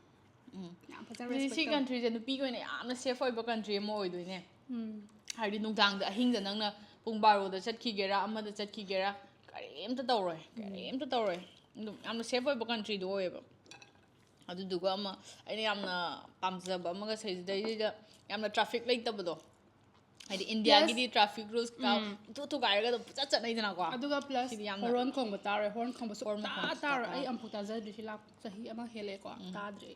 ꯎꯝ꯫ ꯌꯥꯝ ꯐꯖꯅ ꯑꯗꯨꯗꯤ respect ꯁꯤ ꯇꯧꯋꯦ꯫ Countryꯁꯦ ꯅꯨꯄꯤꯒꯤ ꯑꯣꯏꯅ ꯌꯥꯝꯅ safe ꯑꯣꯏꯕ country ꯑꯃ ꯑꯣꯏꯗꯣꯏꯅꯦ꯫ ꯎꯝ꯫ ꯍꯥꯏꯗꯤ ꯅꯨꯡꯗꯥꯡꯗ, ꯑꯍꯤꯡꯗ ꯅꯪꯅ ꯄꯨꯡ ꯕꯥꯔꯣꯗ ꯆꯠꯈꯤꯒꯦꯔꯥ, ꯑꯃꯗ ꯆꯠꯈꯤꯒꯦꯔꯥ, ꯀꯔꯤꯝꯇ ꯇꯧꯔꯣꯏ, ꯎꯝ꯫ ꯀꯔꯤꯝꯇ ꯇꯧꯔꯣꯏ꯫ ꯑꯗꯨꯝ ꯌꯥꯝꯅ safe ꯑꯣꯏꯕ countryꯗꯣ ꯑꯣꯏꯌꯦꯕ꯫ ꯑꯗꯨꯗꯨꯒ ꯑꯃ ꯑꯩꯅ ꯌꯥꯝꯅ ꯄꯥꯝꯖꯕ ꯑꯃꯒ, ꯁꯤꯗꯩꯁꯤꯗ ꯌꯥꯝꯅ traffic ꯂꯩꯇꯕꯗꯣ꯫ ꯍꯥꯏꯗꯤ Indiaꯒꯤꯗꯤ yes꯫ Traffic rules ꯀꯩꯀꯥ ꯎꯝ꯫ ꯊꯨ ꯊꯨꯒꯥꯏꯔꯒ ꯑꯗꯨꯝ ꯄꯨꯆꯠ ꯆꯠꯅꯩꯗꯅꯀꯣ꯫ ꯑꯗꯨꯒ plus ꯁꯤꯗꯤ ꯌꯥꯝꯅ horn ꯈꯣꯡꯕ ꯇꯥꯔꯣꯏ, horn ꯈꯣꯡꯕ horn ꯁꯨꯡꯇꯥ ꯃꯈꯣꯟ ꯁꯨꯡꯇꯥ ꯇꯥꯔꯣꯏ꯫ ꯇꯥꯔꯣꯏ꯫ ꯑꯩ ꯑꯃꯨꯛꯐꯥꯎ ꯇꯥꯖꯗ꯭ꯔꯤ ꯁꯤ ꯂꯥꯛ ꯆꯍꯤ ꯑꯃ ꯍꯦꯜꯂꯦꯀꯣ, ꯎꯝ꯫ ꯇꯥꯗ꯭ꯔꯤ꯫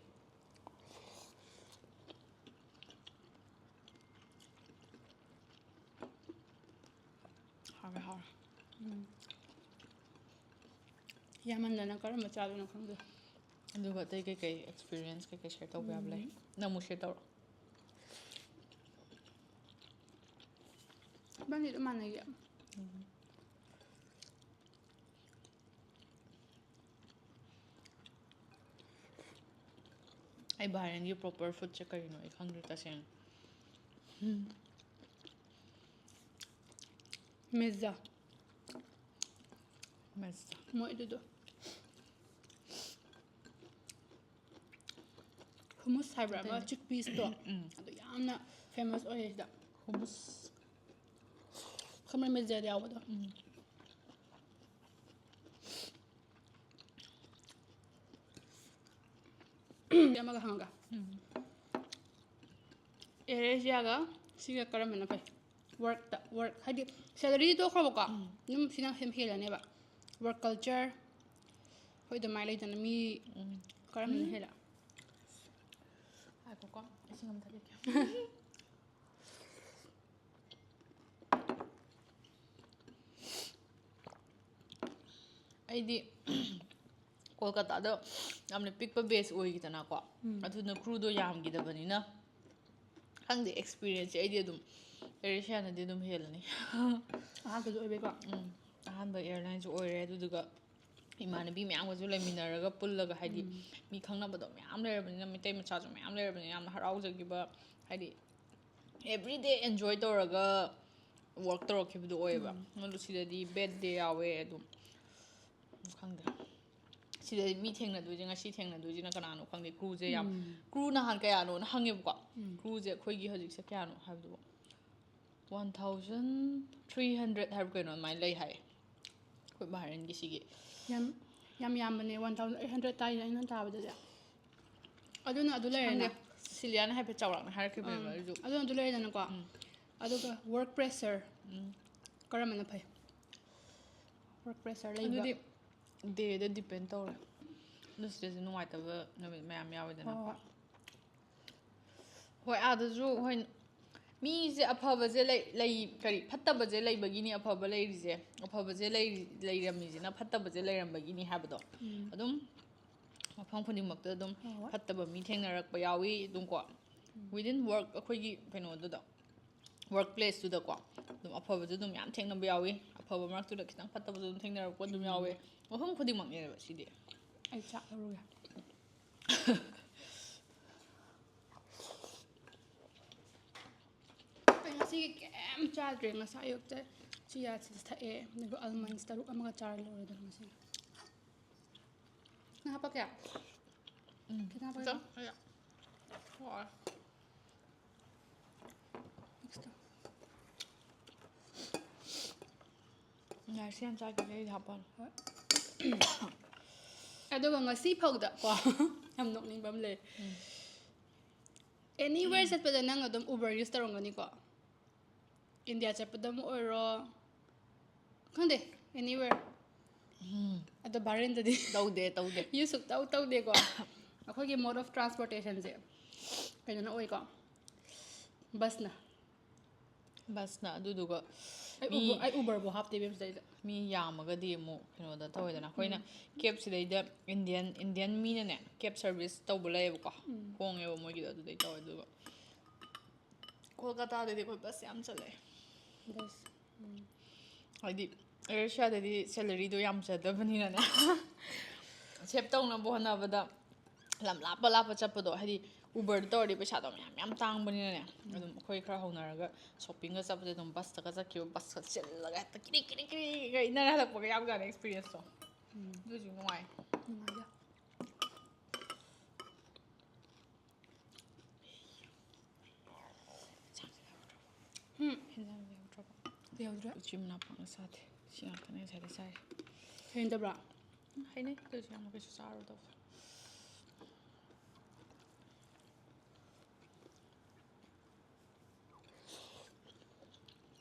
ꯍꯥꯎꯔꯦ, ꯍꯥꯎꯔꯦ꯫ ꯎꯝ꯫ ꯌꯥꯝꯃꯟꯗꯅ ꯀꯔꯝꯕ ꯆꯥꯗꯣꯏꯅꯣ ꯈꯪꯗꯦ꯫ ꯑꯗꯨꯒ ꯑꯇꯩ ꯀꯩꯀꯩ experience ꯀꯩꯀꯩ share ꯇꯧꯕ ꯌꯥꯕ ꯂꯩ? ꯎꯝ꯫ ꯅꯪ ꯑꯃꯨꯛ share ꯇꯧꯔꯣ꯫ ꯏꯕꯥꯅꯤ ꯑꯗꯨꯝ ꯃꯥꯟꯅꯩꯌꯦ꯫ ꯎꯝ꯫ ꯑꯩ ꯕꯍꯔꯦꯟꯒꯤ proper foodꯁꯦ ꯀꯔꯤꯅꯣ ꯑꯩ ꯈꯪꯗ꯭ꯔꯦ ꯇꯁꯦꯡꯅ꯫ ꯃꯤꯖꯥ꯫ ꯃꯤꯖꯥ꯫ ꯃꯣꯏ ꯑꯗꯨꯗꯣ꯫ Hummus ꯍꯥꯏꯕ꯭ꯔꯥ ꯑꯃ ꯑꯇꯩꯗꯤ? Chickpeasꯇꯣ? ꯎꯝ꯫ ꯑꯗꯨ ꯌꯥꯝꯅ famous ꯑꯣꯏꯌꯦ ꯁꯤꯗ꯫ Hummus꯫ ꯈꯥꯃꯦꯟ ꯃꯖꯦꯠ ꯌꯥꯎꯕꯗꯣ꯫ ꯎꯝ꯫ ꯑꯃꯒ ꯍꯪꯉꯒ꯫ ꯎꯝ꯫ AirAsiaꯒ ꯁꯤꯒ ꯀꯔꯝꯕꯅ ꯐꯩ? Workꯇ, work ꯍꯥꯏꯗꯤ salaryꯗꯤ ꯇꯣꯛꯈ꯭ꯔꯣꯕꯀꯣ꯫ ꯎꯝ꯫ ꯑꯗꯨꯝ ꯁꯤꯅ ꯁꯨꯝ ꯍꯦꯜꯂꯅꯦꯕ꯫ Work culture, ꯍꯣꯏ, ꯑꯗꯨꯃꯥꯏꯅ ꯂꯩꯗꯅ ꯃꯤ ꯀꯔꯝꯕꯅ ꯍꯦꯜꯂꯦ? ꯉꯥꯏꯈꯣꯀꯣ, ꯏꯁꯤꯡ ꯑꯃ ꯊꯛꯈꯤꯒꯦ꯫ ꯑꯩꯗꯤ ꯀꯣꯜꯀꯇꯥꯗ ꯌꯥꯝꯅ ꯄꯤꯛꯄ ꯕꯦꯁ ꯑꯣꯏꯈꯤꯗꯅꯀꯣ꯫ ꯑꯗꯨꯅ ꯀ꯭ꯔꯨꯗꯣ ꯌꯥꯝꯈꯤꯗꯕꯅꯤꯅ, ꯈꯪꯗꯦ, ꯑꯦꯛꯁꯄꯤꯔꯤꯌꯦꯟꯁꯁꯦ ꯑꯩꯗꯤ ꯑꯗꯨꯝ ꯑꯦꯔꯦꯁꯤꯌꯥꯅꯗꯤ ꯑꯗꯨꯝ ꯍꯦꯜꯂꯅꯤ꯫ ꯑꯍꯥꯟꯕꯁꯨ ꯑꯣꯏꯕꯩꯀꯣ꯫ ꯎꯝ, ꯑꯍꯥꯟꯕ ꯑꯦꯌꯥꯔꯂꯥꯏꯟꯁꯨ ꯑꯣꯏꯔꯦ꯫ ꯑꯗꯨꯗꯨꯒ ꯏꯃꯥꯟꯅꯕꯤ ꯃꯌꯥꯝꯒꯁꯨ ꯂꯩꯃꯤꯟꯅꯔꯒ ꯄꯨꯜꯂꯒ, ꯍꯥꯏꯗꯤ, ꯃꯤ ꯈꯪꯅꯕꯗꯣ ꯃꯌꯥꯝ ꯂꯩꯔꯕꯅꯤꯅ, ꯃꯩꯇꯩ ꯃꯆꯥꯁꯨ ꯃꯌꯥꯝ ꯂꯩꯔꯕꯅꯤꯅ, ꯌꯥꯝꯅ ꯍꯔꯥꯎꯖꯈꯤꯕ, ꯍꯥꯏꯗꯤ, ꯑꯦꯕ꯭ꯔꯤꯗꯦ ꯑꯦꯟꯖꯣꯏ ꯇꯧꯔꯒ ꯋꯥꯔꯛ ꯇꯧꯔꯛꯈꯤꯕꯗꯣ ꯑꯣꯏꯌꯦꯕ꯫ ꯑꯗꯨ ꯁꯤꯗꯗꯤ ꯕꯦꯠ ꯗꯦ ꯌꯥꯎꯋꯦ꯫ ꯑꯗꯨꯝ ꯈꯪꯗꯦ, ꯁꯤꯗꯗꯤ ꯃꯤ ꯊꯦꯡꯅꯗꯣꯏꯁꯦ, ꯉꯁꯤ ꯊꯦꯡꯅꯗꯣꯏꯁꯤꯅ ꯀꯅꯥꯅꯣ ꯈꯪꯗꯦ꯫ ꯀ꯭ꯔꯨꯁꯦ ꯌꯥꯝ, ꯀ꯭ꯔꯨ ꯅꯍꯥꯟ ꯀꯌꯥꯅꯣꯅ ꯍꯪꯉꯦꯕꯀꯣ꯫ ꯀ꯭ꯔꯨꯁꯦ ꯑꯩꯈꯣꯏꯒꯤ ꯍꯧꯖꯤꯛꯁꯦ ꯀꯌꯥꯅꯣ ꯍꯥꯏꯕꯗꯨꯕꯨ, ꯋꯥꯟ ꯊꯥꯎꯖꯟ ꯊ꯭ꯔꯤ ꯍꯟꯗ꯭ꯔꯦꯠ ꯍꯥꯏꯕ ꯀꯩꯅꯣ ꯑꯗꯨꯃꯥꯏꯅ ꯂꯩ ꯍꯥꯏꯌꯦ, ꯑꯩꯈꯣꯏ ꯕꯍꯔꯦꯟꯒꯤ ꯁꯤꯒꯤ꯫ ꯌꯥꯝ, ꯌꯥꯝ ꯌꯥꯝꯕꯅꯦ, ꯋꯥꯟ ꯊꯥꯎꯖꯟ ꯑꯩꯠ ꯍꯟꯗ꯭ꯔꯦꯠ ꯇꯥꯏꯅꯦ ꯑꯩꯅ ꯇꯥꯕꯗꯗꯤ꯫ ꯑꯗꯨꯅ ꯑꯗꯨ ꯂꯩꯔꯦꯅ꯫ ꯈꯪꯗꯦ, ꯁꯤꯂꯤꯌꯥꯅ ꯍꯥꯏꯐꯦꯠ ꯆꯥꯎꯔꯥꯛꯅ ꯍꯥꯏꯔꯛꯈꯤꯕꯅꯦꯕ꯫ ꯑꯩꯁꯨ ꯑꯗꯨꯅ ꯑꯗꯨ ꯂꯩꯔꯦꯗꯅꯀꯣ꯫ ꯑꯗꯨꯒ ꯋꯥꯔꯛ ꯄ꯭ꯔꯦꯁꯔ, ꯀꯔꯝꯕꯅ ꯐꯩ? ꯋꯥꯔꯛ ꯄ꯭ꯔꯦꯁꯔ ꯂꯩꯕ꯫ ꯑꯗꯨꯗꯤ ꯗꯦꯗ ꯗꯤꯄꯦꯟ ꯇꯧꯔꯦ꯫ ꯑꯗꯨ ꯁꯤꯗꯁꯨ ꯅꯨꯡꯉꯥꯏꯇꯕ ꯅꯨꯃꯤꯠ ꯃꯌꯥꯝ ꯌꯥꯎꯋꯦꯗꯅꯀꯣ꯫ ꯍꯣꯏ꯫ ꯍꯣꯏ, ꯑꯥꯗꯁꯨ, ꯍꯣꯏ, ꯃꯤꯁꯦ ꯑꯐꯕꯁꯦ ꯂꯩ, ꯂꯩ, ꯀꯔꯤ, ꯐꯠꯇꯕꯁꯦ ꯂꯩꯕꯒꯤꯅꯤ ꯑꯐꯕ ꯂꯩꯔꯤꯁꯦ꯫ ꯑꯐꯕꯁꯦ ꯂꯩꯔꯤ-, ꯂꯩꯔꯝꯃꯤꯁꯤꯅ ꯐꯠꯇꯕꯁꯦ ꯂꯩꯔꯝꯕꯒꯤꯅꯤ ꯍꯥꯏꯕꯗꯣ꯫ ꯑꯗꯨꯝ ꯃꯐꯝ ꯈꯨꯗꯤꯡꯃꯛꯇ ꯑꯗꯨꯝ ꯍꯣꯏ, ꯍꯣꯏ꯫ ꯐꯠꯇꯕ ꯃꯤ ꯊꯦꯡꯅꯔꯛꯄ ꯌꯥꯎꯏ ꯑꯗꯨꯝꯀꯣ꯫ Within work, ꯑꯩꯈꯣꯏꯒꯤ ꯀꯩꯅꯣꯗꯨꯗ, ꯋꯥꯔꯛ ꯄ꯭ꯂꯦꯁꯇꯨꯗꯀꯣ, ꯑꯗꯨꯝ ꯑꯐꯕꯁꯨ ꯑꯗꯨꯝ ꯌꯥꯝ ꯊꯦꯡꯅꯕ ꯌꯥꯎꯏ꯫ ꯑꯐꯕ ꯃꯔꯛꯇꯨꯗ ꯈꯤꯇꯪ ꯐꯠꯇꯕꯁꯨ ꯑꯗꯨꯝ ꯊꯦꯡꯅꯔꯛꯄ ꯑꯗꯨꯝ ꯌꯥꯎꯋꯦ꯫ ꯃꯐꯝ ꯈꯨꯗꯤꯡꯃꯛꯅꯦꯕ ꯁꯤꯗꯤ꯫ ꯑꯩ ꯆꯥꯛ ꯂꯧꯔꯨꯒꯦ꯫ ꯑꯩ ꯉꯁꯤꯒꯤ ꯀꯩꯝ ꯆꯥꯗ꯭ꯔꯦ꯫ ꯉꯁꯥꯏ ꯑꯌꯨꯛꯇ ꯆꯤꯌꯥ ꯁꯤꯗ ꯊꯛꯑꯦ, ꯑꯗꯨꯒ ꯑꯜꯃꯟꯁ ꯇꯔꯨꯛ ꯑꯃꯒ ꯆꯥꯔ ꯂꯣꯏꯔꯦ꯫ ꯑꯗꯨꯅ ꯉꯁꯤ ꯅꯪ ꯍꯥꯞꯄꯛꯀꯦ? ꯎꯝ꯫ ꯈꯤꯇꯪ ꯍꯥꯞꯄꯛꯀꯦ? ꯈꯤꯇꯪ, ꯈꯤꯇꯪ꯫ ꯍꯣꯏ꯫ ꯉꯥꯏꯁꯤ ꯌꯥꯝ ꯆꯥꯈꯤꯒꯦ, ꯑꯩꯗꯤ ꯍꯥꯞꯄꯛꯑꯅꯨ꯫ ꯑꯗꯨꯒ ꯉꯁꯤ ꯐꯥꯎꯗ ꯀꯣ, ꯌꯥꯝ ꯅꯣꯛꯅꯤꯡꯕ ꯑꯃ ꯂꯩ꯫ Anywhere ꯆꯠꯄꯗ ꯅꯪ ꯑꯗꯨꯝ Uber use ꯇꯧꯔꯝꯒꯅꯤꯀꯣ? ꯏꯟꯗꯤꯌꯥ ꯆꯠꯄꯗ ꯑꯃ ꯑꯣꯏꯔꯣ, ꯈꯪꯗꯦ, anywhere꯫ ꯑꯗꯣ ꯕꯥꯔꯦꯟꯗꯗꯤ ꯇꯧꯗꯦ, ꯇꯧꯗꯦ꯫ ꯌꯨꯁ ꯁꯨꯛꯇꯧ ꯇꯧꯗꯦꯀꯣ꯫ ꯑꯩꯈꯣꯏꯒꯤ mode of transportationꯁꯦ ꯀꯩꯅꯣꯅ ꯑꯣꯏꯀꯣ, ꯕꯁꯅ꯫ ꯕꯁꯅ꯫ ꯑꯗꯨꯗꯨꯒ ꯑꯩ ꯃꯤ Uber, ꯑꯩ Uberꯕꯨ ꯍꯥꯞꯇꯦ ꯏꯕꯦꯝ ꯁꯤꯗꯩꯗ꯫ ꯃꯤ ꯌꯥꯝꯃꯒꯗꯤ ꯑꯃꯨꯛ ꯀꯩꯅꯣꯗ ꯇꯧꯋꯦꯗꯅ꯫ ꯑꯩꯈꯣꯏꯅ ꯀꯦꯞꯁꯤꯗꯩꯗ Indian, Indian ꯃꯤꯅꯅꯦ ꯀꯦꯞ ꯁꯔꯚꯤꯁ ꯇꯧꯕ ꯂꯩꯌꯦꯕꯀꯣ꯫ ꯍꯣꯡꯉꯦꯕ ꯃꯣꯏꯒꯤꯗꯣ, ꯑꯗꯨꯗꯩ ꯇꯧꯋꯦ꯫ ꯑꯗꯨꯒ ꯀꯣꯜꯀꯇꯥꯗꯗꯤ ꯑꯩꯈꯣꯏ ꯕꯁ ꯌꯥꯝ ꯆꯠꯂꯦ꯫ ꯕꯁ꯫ ꯍꯥꯏꯗꯤ ꯑꯦꯌꯔ ꯑꯦꯁꯤꯌꯥꯗꯗꯤ ꯁꯦꯂꯔꯤꯗꯣ ꯌꯥꯝꯖꯗꯕꯅꯤꯅꯅꯦ꯫ ꯁꯦꯞ ꯇꯧꯅꯕ ꯍꯣꯠꯅꯕꯗ ꯂꯝ ꯂꯥꯞꯄ ꯂꯥꯞꯄ ꯆꯠꯄꯗꯣ, ꯍꯥꯏꯗꯤ Uberꯗ ꯇꯧꯔꯗꯤ ꯄꯩꯁꯥꯗꯣ ꯃꯌꯥꯝ ꯃꯌꯥꯝ ꯇꯥꯡꯕꯅꯤꯅꯅꯦ꯫ ꯑꯗꯨꯝ ꯑꯩꯈꯣꯏ ꯈꯔ ꯍꯧꯅꯔꯒ ꯁꯣꯞꯄꯤꯡꯒ ꯆꯠꯄꯁꯦ ꯑꯗꯨꯝ ꯕꯁꯇꯒ ꯆꯠꯈꯤꯕ, ꯕꯁꯀ ꯆꯤꯜꯂꯒ ꯍꯦꯛꯇ ꯀꯤꯔꯤ ꯀꯤꯔꯤ ꯀꯤꯔꯤꯒ ꯏꯟꯅꯔ ꯍꯜꯂꯛꯄꯒ ꯌꯥꯎꯖꯥꯠꯅꯤ ꯑꯦꯛꯁꯄꯤꯔꯤꯌꯦꯟꯁꯇꯣ꯫ ꯑꯗꯨꯁꯨ ꯅꯨꯡꯉꯥꯏ꯫ ꯅꯨꯡꯉꯥꯏꯌꯦ꯫ ꯍꯦꯟꯖꯥꯡꯁꯦ ꯌꯥꯎꯗ꯭ꯔꯕꯣ? ꯌꯥꯎꯗ꯭ꯔꯦ꯫ ꯎꯆꯤ ꯃꯅꯥ ꯄꯥꯛꯅ ꯆꯥꯗꯦ꯫ ꯁꯤ ꯉꯥꯛꯇꯅꯦ ꯉꯁꯥꯏꯗꯩ ꯆꯥꯏꯁꯦ꯫ ꯍꯩꯅꯗꯕ꯭ꯔꯥ? ꯎꯝ, ꯍꯩꯅꯩ꯫ ꯑꯗꯨ ꯑꯣꯏꯁꯨ ꯌꯥꯝꯅ ꯀꯩꯁꯨ ꯆꯥꯔꯨꯗꯕꯗꯣ꯫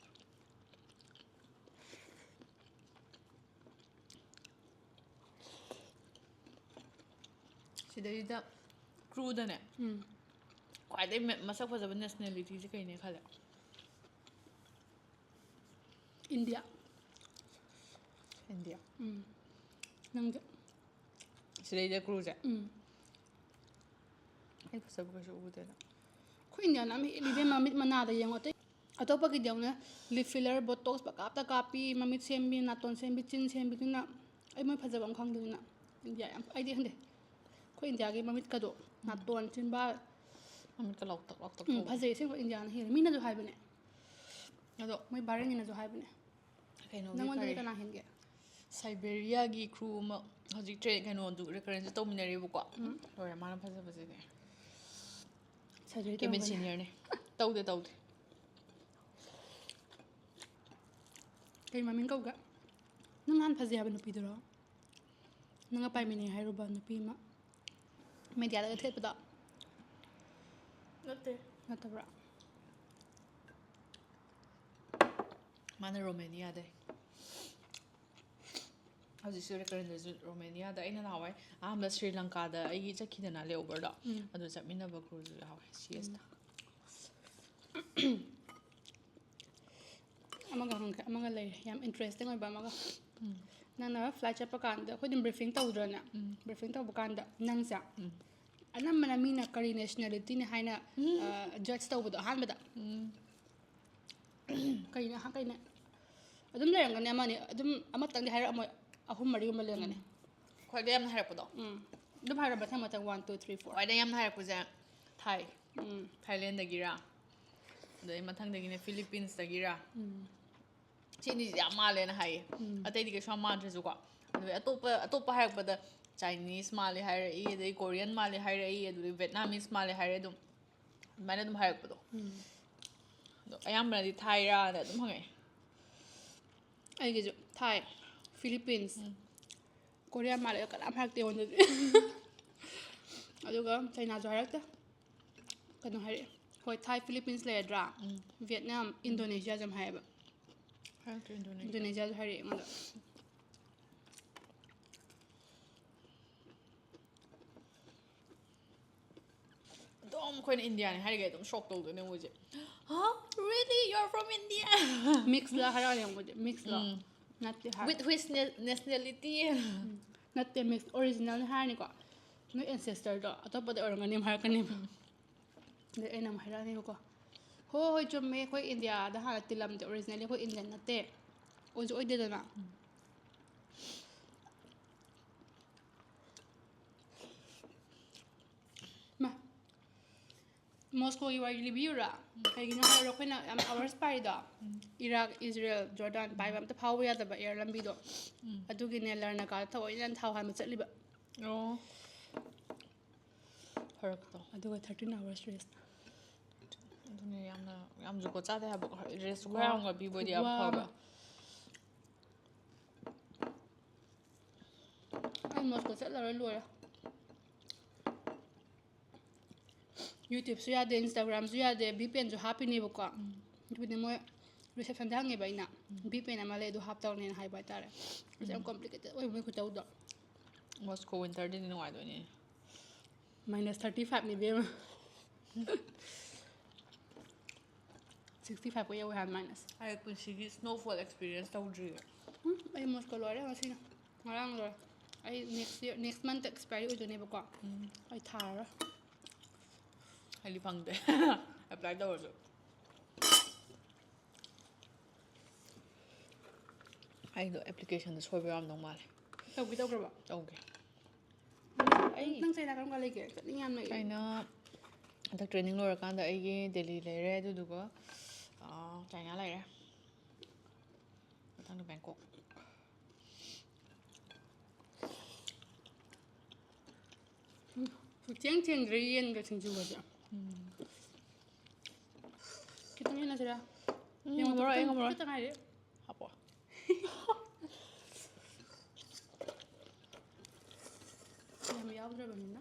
ꯁꯤꯗꯩꯗ ꯀ꯭ꯔꯨꯗꯅꯦ ꯎꯝ꯫ ꯈ꯭ꯋꯥꯏꯗꯩ ꯃ-, ꯃꯁꯛ ꯐꯖꯕ ꯅꯦꯁꯅꯦꯂꯤꯇꯤꯁꯦ ꯀꯩꯅꯦ ꯈꯜꯂꯦ? ꯏꯟꯗꯤꯌꯥ꯫ ꯏꯟꯗꯤꯌꯥ꯫ ꯎꯝ꯫ ꯅꯪꯗꯤ? ꯁꯤꯗꯩꯗ ꯀ꯭ꯔꯨꯁꯦ꯫ ꯎꯝ꯫ ꯑꯩ ꯐꯖꯕ ꯀꯩꯁꯨ ꯎꯗꯦꯅ꯫ ꯑꯩꯈꯣꯏ ꯏꯟꯗꯤꯌꯥꯅ ꯑꯃ ꯍꯦꯜꯂꯤ ꯏꯕꯦꯝꯃ, ꯃꯤꯠ ꯃꯅꯥꯗ ꯌꯦꯡꯉꯣ꯫ ꯑꯇꯩ ꯑꯇꯣꯞꯄꯒꯤꯗꯤ ꯌꯦꯡꯉꯨꯅꯦ, ꯂꯤꯞ ꯐꯤꯂꯔ, ꯕꯣꯇꯣꯛꯁ ꯄꯪꯀꯥꯞꯇ ꯀꯥꯞꯄꯤ, ꯃꯃꯤꯠ ꯁꯦꯝꯕꯤ, ꯅꯥꯇꯣꯟ ꯁꯦꯝꯕꯤ, ꯆꯤꯟ ꯁꯦꯝꯕꯤꯗꯨꯅ ꯑꯩ ꯃꯣꯏ ꯐꯖꯕ ꯑꯃ ꯈꯪꯗꯦꯗꯨꯅ꯫ ꯏꯟꯗꯤꯌꯥ ꯌꯥꯝ, ꯑꯩꯗꯤ ꯈꯪꯗꯦ꯫ ꯑꯩꯈꯣꯏ ꯏꯟꯗꯤꯌꯥꯒꯤ ꯃꯃꯤꯠꯀꯗꯣ ꯅꯥꯇꯣꯟ, ꯆꯤꯟꯕꯥꯜ꯫ ꯃꯃꯤꯠꯀ ꯂꯥꯎꯇꯛ ꯂꯥꯎꯇꯛ ꯎꯝ, ꯇꯧꯕ꯫ ꯐꯖꯩ ꯑꯁꯦꯡꯕ ꯏꯟꯗꯤꯌꯥꯅ ꯍꯦꯜꯂꯤ꯫ ꯃꯤꯅꯁꯨ ꯍꯥꯏꯕꯅꯦ꯫ ꯑꯗꯣ ꯃꯣꯏ ꯕꯥꯍꯔꯦꯟꯒꯤꯅꯁꯨ ꯍꯥꯏꯕꯅꯦ꯫ ꯀꯩꯅꯣꯒꯤ ꯅꯪꯉꯣꯟꯗꯗꯤ ꯀꯔꯤ? ꯀꯅꯥ ꯍꯦꯟꯒꯦ? ꯁꯥꯏꯕꯦꯔꯤꯌꯥꯒꯤ ꯀ꯭ꯔꯨ ꯑꯃ ꯍꯧꯖꯤꯛ ꯇ꯭ꯔꯦꯟ ꯀꯩꯅꯣꯗꯨ ꯔꯦꯀꯔꯦꯟꯁ ꯇꯧꯃꯤꯟꯅꯔꯤꯕꯀꯣ꯫ ꯎꯝ꯫ ꯂꯣꯏꯔꯦ, ꯃꯥꯅ ꯐꯖꯕꯁꯤꯗꯤ꯫ ꯁꯥꯏꯕꯦꯔꯤꯌꯥ ꯀꯦꯕꯤꯟ ꯇꯧꯔꯝꯒꯅꯤ꯫ ꯁꯤꯅꯤꯌꯔꯅꯦ꯫ ꯇꯧꯗꯦ, ꯇꯧꯗꯦ꯫ ꯀꯩ ꯃꯃꯤꯡ ꯀꯧꯒꯦ? ꯅꯪ ꯅꯍꯥꯟ ꯐꯖꯩ ꯍꯥꯏꯕ ꯅꯨꯄꯤꯗꯨꯔꯣ? ꯅꯪꯒ ꯄꯥꯏꯃꯤꯟꯅꯩ ꯍꯥꯏꯔꯨꯕ ꯅꯨꯄꯤ ꯑꯃ ꯃꯦꯗꯤꯌꯥꯗꯒ ꯊꯦꯠꯄꯗꯣ? ꯅꯠꯇꯦ꯫ ꯅꯠꯇꯕ꯭ꯔꯥ? ꯃꯥꯅ ꯔꯣꯃꯦꯅꯤꯌꯥꯗꯩ꯫ ꯍꯧꯖꯤꯛꯁꯨ ꯔꯦꯀꯔꯦꯟꯗꯁꯨ ꯔꯣꯃꯦꯅꯤꯌꯥꯗ ꯑꯩꯅ ꯅꯍꯥꯟꯋꯥꯏ ꯑꯍꯥꯟꯕ ꯁ꯭ꯔꯤ ꯂꯪꯀꯥꯗ ꯑꯩꯒꯤ ꯆꯠꯈꯤꯗꯅ ꯂꯦꯑꯣꯕꯔꯗꯣ, ꯎꯝ꯫ ꯑꯗꯨ ꯆꯠꯃꯤꯟꯅꯕ ꯀ꯭ꯔꯨꯁꯨ ꯌꯥꯎꯋꯦ ꯁꯤ ꯑꯦꯁꯇ꯫ ꯑꯃꯒ ꯍꯪꯈ꯭ꯔꯦ, ꯑꯃꯒ ꯂꯩꯔꯦ, ꯌꯥꯝ ꯏꯟꯇꯔꯦꯁꯇꯤꯡ ꯑꯣꯏꯕ ꯑꯃꯒ꯫ ꯅꯪꯅ ꯐ꯭ꯂꯥꯏꯠ ꯆꯠꯄ ꯀꯥꯟꯗ ꯑꯩꯈꯣꯏ ꯑꯗꯨꯝ ꯕ꯭ꯔꯤꯐꯤꯡ ꯇꯧꯗ꯭ꯔꯅꯦ? ꯎꯝ꯫ ꯕ꯭ꯔꯤꯐꯤꯡ ꯇꯧꯕ ꯀꯥꯟꯗ ꯅꯪꯁꯦ ꯎꯝ꯫ ꯑꯅꯝꯕꯅ ꯃꯤꯅ ꯀꯔꯤ ꯅꯦꯁꯅꯦꯂꯤꯇꯤꯅꯤ ꯍꯥꯏꯅ ꯖꯖ ꯇꯧꯕꯗꯣ ꯑꯍꯥꯟꯕꯗ? ꯎꯝ꯫ ꯀꯩꯅꯣ ꯍꯥ- ꯀꯩꯅꯣ ꯑꯗꯨꯝ ꯂꯩꯔꯝꯒꯅꯤ ꯑꯃꯅꯤ, ꯑꯗꯨꯝ ꯑꯃꯇꯪꯗꯤ ꯍꯥꯏꯔꯛꯑꯝꯃꯣꯏ, ꯑꯍꯨꯝ ꯃꯔꯤꯒꯨꯝꯕ ꯂꯩꯔꯝꯒꯅꯤ꯫ ꯈ꯭ꯋꯥꯏꯗꯩ ꯌꯥꯝꯅ ꯍꯥꯏꯔꯛꯄꯗꯣ? ꯎꯝ꯫ ꯑꯗꯨꯝ ꯍꯥꯏꯔꯣ ꯃꯊꯪ ꯃꯊꯪ, ꯋꯥꯟ ꯇꯨ ꯊ꯭ꯔꯤ ꯐꯣꯔ꯫ ꯈ꯭ꯋꯥꯏꯗꯩ ꯌꯥꯝꯅ ꯍꯥꯏꯔꯛꯄꯁꯦ ꯊꯥꯏ꯫ ꯎꯝ꯫ ꯊꯥꯏꯂꯦꯟꯗꯒꯤꯔꯥ, ꯑꯗꯩ ꯃꯊꯪꯗꯒꯤꯅ ꯐꯤꯂꯤꯄꯤꯟꯁꯇꯒꯤꯔꯥ, ꯎꯝ꯫ ꯁꯤ ꯑꯅꯤꯁꯤ ꯌꯥꯝ ꯃꯥꯜꯂꯦꯅ ꯍꯥꯏꯌꯦ꯫ ꯎꯝ꯫ ꯑꯇꯩꯗꯤ ꯀꯩꯁꯨ ꯌꯥꯝ ꯃꯥꯟꯗ꯭ꯔꯁꯨꯀꯣ꯫ ꯑꯗꯨꯒ ꯑꯇꯣꯞꯄ ꯑꯇꯣꯞꯄ ꯍꯥꯏꯔꯛꯄꯗ ꯆꯥꯏꯅꯤꯁ ꯃꯥꯜꯂꯦ ꯍꯥꯏꯔꯛꯏ, ꯑꯗꯩ ꯀꯣꯔꯤꯌꯟ ꯃꯥꯜꯂꯦ ꯍꯥꯏꯔꯛꯏ, ꯑꯗꯨꯗꯩ ꯚꯦꯠꯅꯥꯃꯤꯁ ꯃꯥꯜꯂꯦ ꯍꯥꯏꯔꯛꯏ, ꯑꯗꯨꯝ ꯑꯗꯨꯃꯥꯏꯅ ꯑꯗꯨꯝ ꯍꯥꯏꯔꯛꯄꯗꯣ꯫ ꯎꯝ꯫ ꯑꯗꯣ ꯑꯌꯥꯝꯕꯅꯗꯤ ꯊꯥꯏꯔꯥꯅ ꯑꯗꯨꯝ ꯍꯪꯉꯛꯑꯦ꯫ ꯑꯩꯒꯤꯁꯨ ꯊꯥꯏ, ꯐꯤꯂꯤꯄꯤꯟꯁ, ꯎꯝ꯫ ꯀꯣꯔꯤꯌꯥ ꯃꯥꯜꯂꯦ, ꯀꯅꯥꯝ ꯍꯥꯏꯔꯛꯇꯦ ꯑꯩꯉꯣꯟꯗꯗꯤ꯫ ꯑꯗꯨꯒ ꯆꯩꯅꯥꯁꯨ ꯍꯥꯏꯔꯛꯇꯦ꯫ ꯀꯩꯅꯣ ꯍꯥꯏꯔꯛꯑꯦ, ꯍꯣꯏ, ꯊꯥꯏ, ꯐꯤꯂꯤꯄꯤꯟꯁ ꯂꯩꯔꯗ꯭ꯔꯥ? ꯎꯝ꯫ ꯚꯤꯌꯦꯠꯅꯥꯝ, ꯏꯟꯗꯣꯅꯦꯁꯤꯌꯥꯁꯨ ꯌꯥꯝ ꯍꯥꯏꯌꯦꯕ꯫ ꯍꯥꯏꯔꯛꯇꯦ ꯏꯟꯗꯣꯅꯦꯁꯤꯌꯥ꯫ ꯏꯟꯗꯣꯅꯦꯁꯤꯌꯥꯁꯨ ꯍꯥꯏꯔꯛꯑꯦ ꯑꯩꯉꯣꯟꯗ꯫ ꯑꯗꯨꯝ ꯑꯩꯈꯣꯏꯅ ꯏꯟꯗꯤꯌꯥꯅꯤ ꯍꯥꯏꯔꯤꯈꯩ ꯑꯗꯨꯝ ꯁꯣꯛ ꯇꯧꯗꯣꯏꯅꯦ ꯃꯣꯏꯁꯦ꯫ Huh? Really? You're from India? ꯃꯤꯛꯁꯂ ꯍꯥꯏꯔꯛꯑꯅꯤ ꯃꯣꯏꯗꯤ, ꯃꯤꯛꯁꯂ? ꯎꯝ꯫ ꯅꯠꯇꯦ ꯍꯥꯏ꯫ With which na- nationality? ꯅꯠꯇꯦ, ꯃꯤꯛꯁ ꯑꯣꯔꯤꯖꯤꯅꯦꯜꯅꯤ ꯍꯥꯏꯔꯅꯤꯀꯣ, ꯅꯣꯏ ꯑꯦꯟꯁꯦꯁꯇꯔꯗꯣ ꯑꯇꯣꯞꯄꯗ ꯑꯣꯏꯔꯝꯒꯅꯤ ꯑꯃꯨꯛ ꯍꯥꯏꯔꯛꯀꯅꯦꯕ꯫ ꯑꯗꯩ ꯑꯩꯅ ꯑꯃꯨꯛ ꯍꯥꯏꯔꯛꯑꯅꯦꯕꯀꯣ, ꯍꯣꯏ ꯍꯣꯏ ꯆꯨꯝꯃꯦ, ꯑꯩꯈꯣꯏ ꯏꯟꯗꯤꯌꯥꯗ ꯍꯥꯟꯅ ꯇꯤꯜꯂꯝꯗꯦ, ꯑꯣꯔꯤꯖꯤꯅꯦꯜꯂꯤ ꯑꯩꯈꯣꯏ ꯏꯟꯗꯤꯌꯟ ꯅꯠꯇꯦ, ꯑꯣꯏꯁꯨ ꯑꯣꯏꯗꯦꯗꯅ꯫ ꯃꯥ, ꯃꯣꯁꯀꯣꯒꯤ ꯋꯥꯔꯤ ꯂꯤꯕꯤꯌꯨꯔꯥ? ꯀꯩꯒꯤꯅꯣ ꯍꯥꯏꯔꯣ, ꯑꯩꯈꯣꯏꯅ ꯌꯥꯝ ꯑꯋꯥꯔꯁ ꯄꯥꯏꯔꯤꯗꯣ, ꯏꯔꯥꯛ, ꯏꯖꯔꯦꯜ, ꯖꯣꯔꯗꯥꯟ ꯄꯥꯏꯕ ꯑꯝꯇ ꯐꯥꯎꯕ ꯌꯥꯗꯕ ꯑꯦꯌꯔ ꯂꯝꯕꯤꯗꯣ꯫ ꯎꯝ꯫ ꯑꯗꯨꯒꯤꯅꯦ ꯂꯔꯅꯥꯀꯥꯗ ꯊꯑꯣꯏꯅ ꯊꯥꯎ ꯍꯥꯟꯕ ꯆꯠꯂꯤꯕ꯫ ꯑꯣ꯫ ꯐꯔꯛꯇꯣ꯫ ꯑꯗꯨꯒ ꯊꯥꯔꯇꯤꯟ ꯑꯋꯥꯔꯁ ꯔꯦꯁ꯫ ꯑꯗꯨꯅꯦ ꯌꯥꯝꯅ ꯌꯥꯝ ꯖꯨꯒꯣꯠ ꯆꯥꯗꯦ ꯍꯥꯏꯕ꯫ ꯔꯦꯁ ꯈꯔ ꯌꯥꯝꯒ ꯄꯤꯕ ꯑꯣꯏꯗꯤ ꯌꯥꯝ ꯋꯥ ꯐꯕ꯫ ꯑꯃ꯫ ꯑꯩ ꯃꯣꯁꯀꯣ ꯆꯠꯂꯔꯣꯏ, ꯂꯣꯏꯔꯦ꯫ ꯌꯨꯇ꯭ꯌꯨꯕꯁꯨ ꯌꯥꯗꯦ, ꯏꯟꯁꯇꯥꯒ꯭ꯔꯥꯝꯁꯨ ꯌꯥꯗꯦ, ꯚꯤ ꯄꯤ ꯑꯦꯟꯁꯨ ꯍꯥꯞꯄꯤꯅꯦꯕꯀꯣ꯫ ꯑꯗꯨꯕꯨꯗꯤ ꯃꯣꯏ ꯔꯤꯁꯦꯞꯁꯟꯗ ꯍꯪꯉꯦꯕ ꯑꯩꯅ, ꯕꯤ ꯄꯦꯟ ꯑꯃ ꯂꯩ, ꯑꯗꯨ ꯍꯥꯞꯇꯧꯅꯦꯅ ꯍꯥꯏꯕ ꯍꯥꯏꯇꯥꯔꯦ꯫ ꯑꯁ, ꯌꯥꯝ ꯀꯣꯝꯄ꯭ꯂꯤꯀꯦꯇꯦꯠ ꯑꯣꯏꯕ ꯃꯣꯏ ꯈꯨꯇꯧꯗꯣ꯫ ꯃꯣꯁꯀꯣ ꯋꯤꯟꯇꯔꯗꯗꯤ ꯅꯨꯡꯉꯥꯏꯗꯣꯏꯅꯦ꯫ ꯃꯥꯏꯅꯁ ꯊꯥꯔꯇꯤ ꯐꯥꯏꯚꯅꯦ ꯏꯕꯦꯝꯃ꯫ ꯁꯤꯛꯁꯇꯤ ꯐꯥꯏꯚꯀ ꯌꯧꯋꯦ ꯍꯥꯏꯕ ꯃꯥꯏꯅꯁ꯫ ꯑꯩ ꯄꯨꯟꯁꯤꯒꯤ ꯁ꯭ꯅꯣꯐꯣꯜ ꯑꯦꯛꯁꯄꯤꯔꯤꯌꯦꯟꯁ ꯇꯧꯗ꯭ꯔꯤꯌꯦ꯫ ꯎꯝ, ꯑꯩ ꯃꯣꯁꯀꯣ ꯂꯣꯏꯔꯦ ꯉꯁꯤꯅ꯫ ꯉꯔꯥꯡ ꯂꯣꯏꯔꯦ꯫ ꯑꯩ next year, next month expiry ꯑꯣꯏꯗꯣꯏꯅꯦꯕꯀꯣ꯫ ꯑꯩ ꯊꯥꯔꯔꯣꯏ꯫ ꯍꯥꯏꯗꯤ ꯐꯪꯗꯦ꯫ ꯑꯦꯄ꯭ꯂꯥꯏ ꯇꯧꯔꯁꯨ꯫ ꯑꯩꯗꯣ ꯑꯦꯄ꯭ꯂꯤꯀꯦꯁꯟꯗ ꯁꯣꯏꯕ ꯌꯥꯎꯔꯝꯗꯧ ꯃꯥꯜꯂꯦ꯫ ꯇꯧꯒꯦ ꯇꯧꯈ꯭ꯔꯕ? ꯇꯧꯒꯦ꯫ ꯑꯩ ꯅꯪ ꯆꯩꯅꯥ ꯀꯔꯝ ꯀꯥꯟ ꯂꯩꯒꯦ? ꯆꯠꯅꯤꯡ ꯌꯥꯝ ꯂꯩ꯫ ꯆꯩꯅꯥ ꯍꯟꯗꯛ ꯇ꯭ꯔꯦꯅꯤꯡ ꯂꯣꯏꯔꯀꯥꯟꯗ ꯑꯩꯒꯤ ꯗꯦꯜꯂꯤ ꯂꯩꯔꯦ, ꯑꯗꯨꯗꯨꯒ, ꯑꯥ, ꯆꯩꯅꯥ ꯂꯩꯔꯦ꯫ ꯃꯊꯪꯗ ꯕꯦꯡꯀꯣꯛ꯫ ꯁꯨꯛꯊꯦꯡ ꯊꯦꯡꯗ꯭ꯔꯦ ꯌꯦꯟꯒ ꯁꯤꯡꯖꯨꯒꯁꯦ꯫ ꯈꯤꯇꯪ ꯍꯦꯟꯅꯁꯤꯔꯥ? ꯎꯝ, ꯌꯦꯡꯉꯣ, ꯉꯝꯃꯔꯣꯏ, ꯑꯩ ꯈꯤꯇꯪ, ꯉꯝꯃꯔꯣꯏ꯫ ꯈꯤꯇꯪ ꯉꯥꯏꯔꯦ꯫ ꯍꯥꯞꯄꯣ꯫ ꯌꯥꯝ ꯌꯥꯎꯗ꯭ꯔꯕꯅꯤꯅ꯫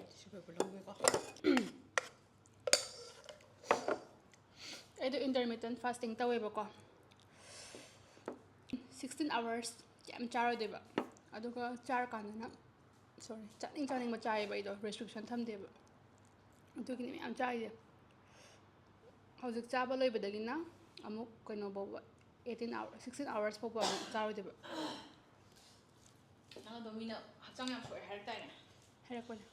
Tissue paper ꯂꯧꯒꯦꯀꯣ꯫ ꯑꯩꯗꯣ intermittent fasting ꯇꯧꯋꯦꯕꯀꯣ꯫ Sixteen hours ꯀꯩꯝ ꯆꯥꯔꯣꯏꯗꯣꯏꯕ꯫ ꯑꯗꯨꯒ ꯆꯥꯔꯀꯥꯟꯗꯅ, sorry, ꯆꯥꯅꯤꯡ ꯆꯥꯅꯤꯡꯕ ꯆꯥꯏꯌꯦꯕ ꯑꯩꯗꯣ, restriction ꯊꯝꯗꯦꯕ꯫ ꯑꯗꯨꯒꯤꯅꯦ ꯃꯌꯥꯝ ꯆꯥꯔꯤꯁꯦ꯫ ꯍꯧꯖꯤꯛ ꯆꯥꯕ ꯂꯣꯏꯕꯗꯒꯤꯅ ꯑꯃꯨꯛ ꯀꯩꯅꯣ ꯐꯥꯎꯕ, eighteen hours, sixteen hours ꯐꯥꯎꯕ ꯑꯃꯨꯛ ꯆꯥꯔꯣꯏꯗꯣꯏꯕ꯫ ꯅꯪ ꯑꯗꯣ ꯃꯤꯅ ꯍꯛꯆꯥꯡ ꯌꯥꯝ ꯁꯣꯛꯑꯦ ꯍꯥꯏꯔꯛꯇꯥꯏꯅꯦ? ꯍꯥꯏꯔꯛꯄꯅꯦ꯫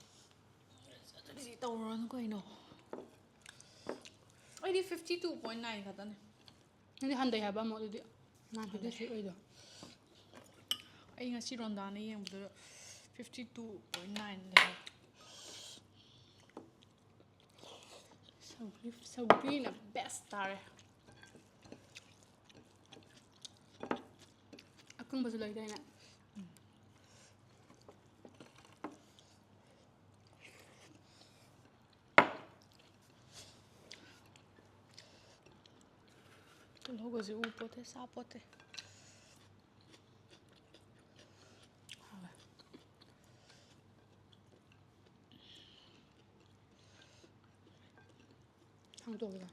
ꯑꯗꯨꯗꯤ ꯇꯧꯔꯨꯔꯅꯨ ꯀꯩꯅꯣ꯫ ꯑꯩꯗꯤ fifty two point nine ꯈꯛꯇꯅꯦ꯫ ꯅꯪꯗꯤ ꯍꯟꯊꯩ ꯍꯥꯏꯕ ꯑꯃꯨꯛ ꯑꯗꯨꯗꯤ꯫ Nine fifty three ꯑꯣꯏꯗꯣ꯫ ꯑꯩ ꯉꯁꯤ ꯔꯣꯟꯗꯥꯅ ꯌꯦꯡꯕꯗꯨꯗ fifty two point nine ꯂꯩꯍꯧꯋꯦ꯫ ꯁꯧꯒ꯭ꯔꯤ, ꯁꯧꯒ꯭ꯔꯤꯅ best ꯇꯥꯔꯦ꯫ ꯑꯀꯪꯕꯁꯨ ꯂꯩꯗꯥꯏꯅꯦ? ꯇꯤꯜꯍꯧꯒꯁꯦ ꯎ ꯄꯣꯠꯇꯦ, ꯆꯥ ꯄꯣꯠꯇꯦ꯫ ꯇꯧꯕꯗꯣ꯫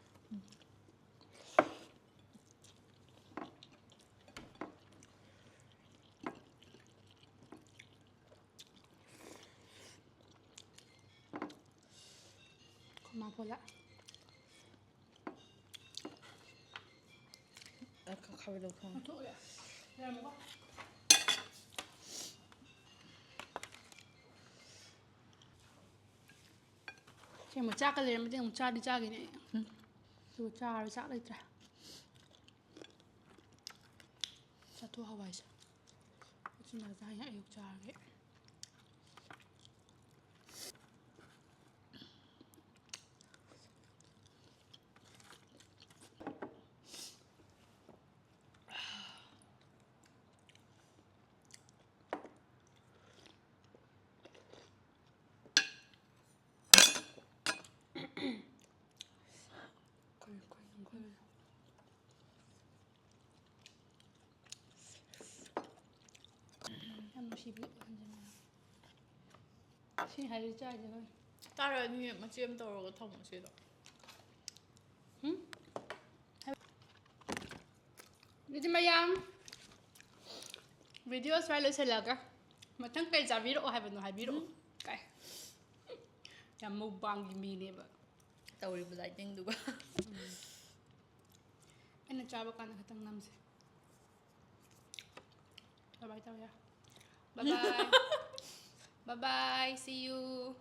ꯑꯩꯈꯣꯏ ꯃꯥ ꯐꯣꯟ ꯂꯥꯛꯑꯦ꯫ ꯑ, ꯈ-, ꯈꯥꯕꯩ ꯂꯧꯊꯣꯛꯑꯣ꯫ ꯂꯧꯊꯣꯛꯑꯣ ꯌꯥ-, ꯂꯩꯔꯝꯃꯣꯀꯣ꯫ ꯁꯦꯡꯕ ꯆꯥꯛꯀ ꯂꯩꯔꯝꯃꯗꯤ ꯑꯃꯨꯛ ꯆꯥꯗꯤ ꯆꯥꯈꯤꯅꯤ ꯑꯩ꯫ ꯎꯝ꯫ ꯑꯗꯨꯒ ꯆꯥꯔꯣꯏ, ꯆꯥꯛ ꯂꯩꯇ꯭ꯔꯦ꯫ ꯆꯥꯊꯣꯛ ꯍꯋꯥꯏꯁꯦ꯫ ꯎꯆꯤꯟ ꯅꯥꯆꯤꯟꯅ ꯑꯌꯨꯛ ꯆꯥꯔꯒꯦ꯫ ꯌꯥꯝ ꯅꯨꯡꯁꯤꯕꯤ ꯋꯥꯈꯜꯁꯦ ꯃꯌꯥꯝ꯫ ꯁꯤ ꯍꯥꯏꯔꯗꯤ ꯆꯥꯏꯁꯦ ꯂꯣꯏ꯫ ꯆꯥꯔꯣꯏ, ꯑꯅꯤ ꯃꯆꯦꯠ ꯑꯃ ꯇꯧꯔꯒ ꯊꯝꯃꯣ ꯁꯤꯗ꯫ ꯎꯝ? ꯑꯗꯨꯗꯤ ꯃꯌꯥꯝ, video ꯁ꯭ꯋꯥꯏ ꯂꯣꯏꯁꯤꯜꯂꯒ ꯃꯊꯪ ꯀꯩ ꯆꯥꯕꯤꯔꯛꯑꯣ ꯍꯥꯏꯕꯅꯣ ꯍꯥꯏꯕꯤꯔꯛꯑꯣ꯫ ꯎꯝ꯫ ꯀꯥꯏ꯫ ꯌꯥꯝ ꯃꯨꯛꯕꯥꯡꯒꯤ ꯃꯤꯅꯦꯕ꯫ ꯇꯧꯔꯤꯕ lightingꯗꯨꯒ꯫ ꯎꯝ꯫ ꯑꯩꯅ ꯆꯥꯕ ꯀꯥꯟꯗ ꯈꯛꯇꯪ ꯅꯝꯁꯦ꯫ Bye bye ꯇꯧꯔꯦ꯫ Bye bye꯫ Bye bye, see you꯫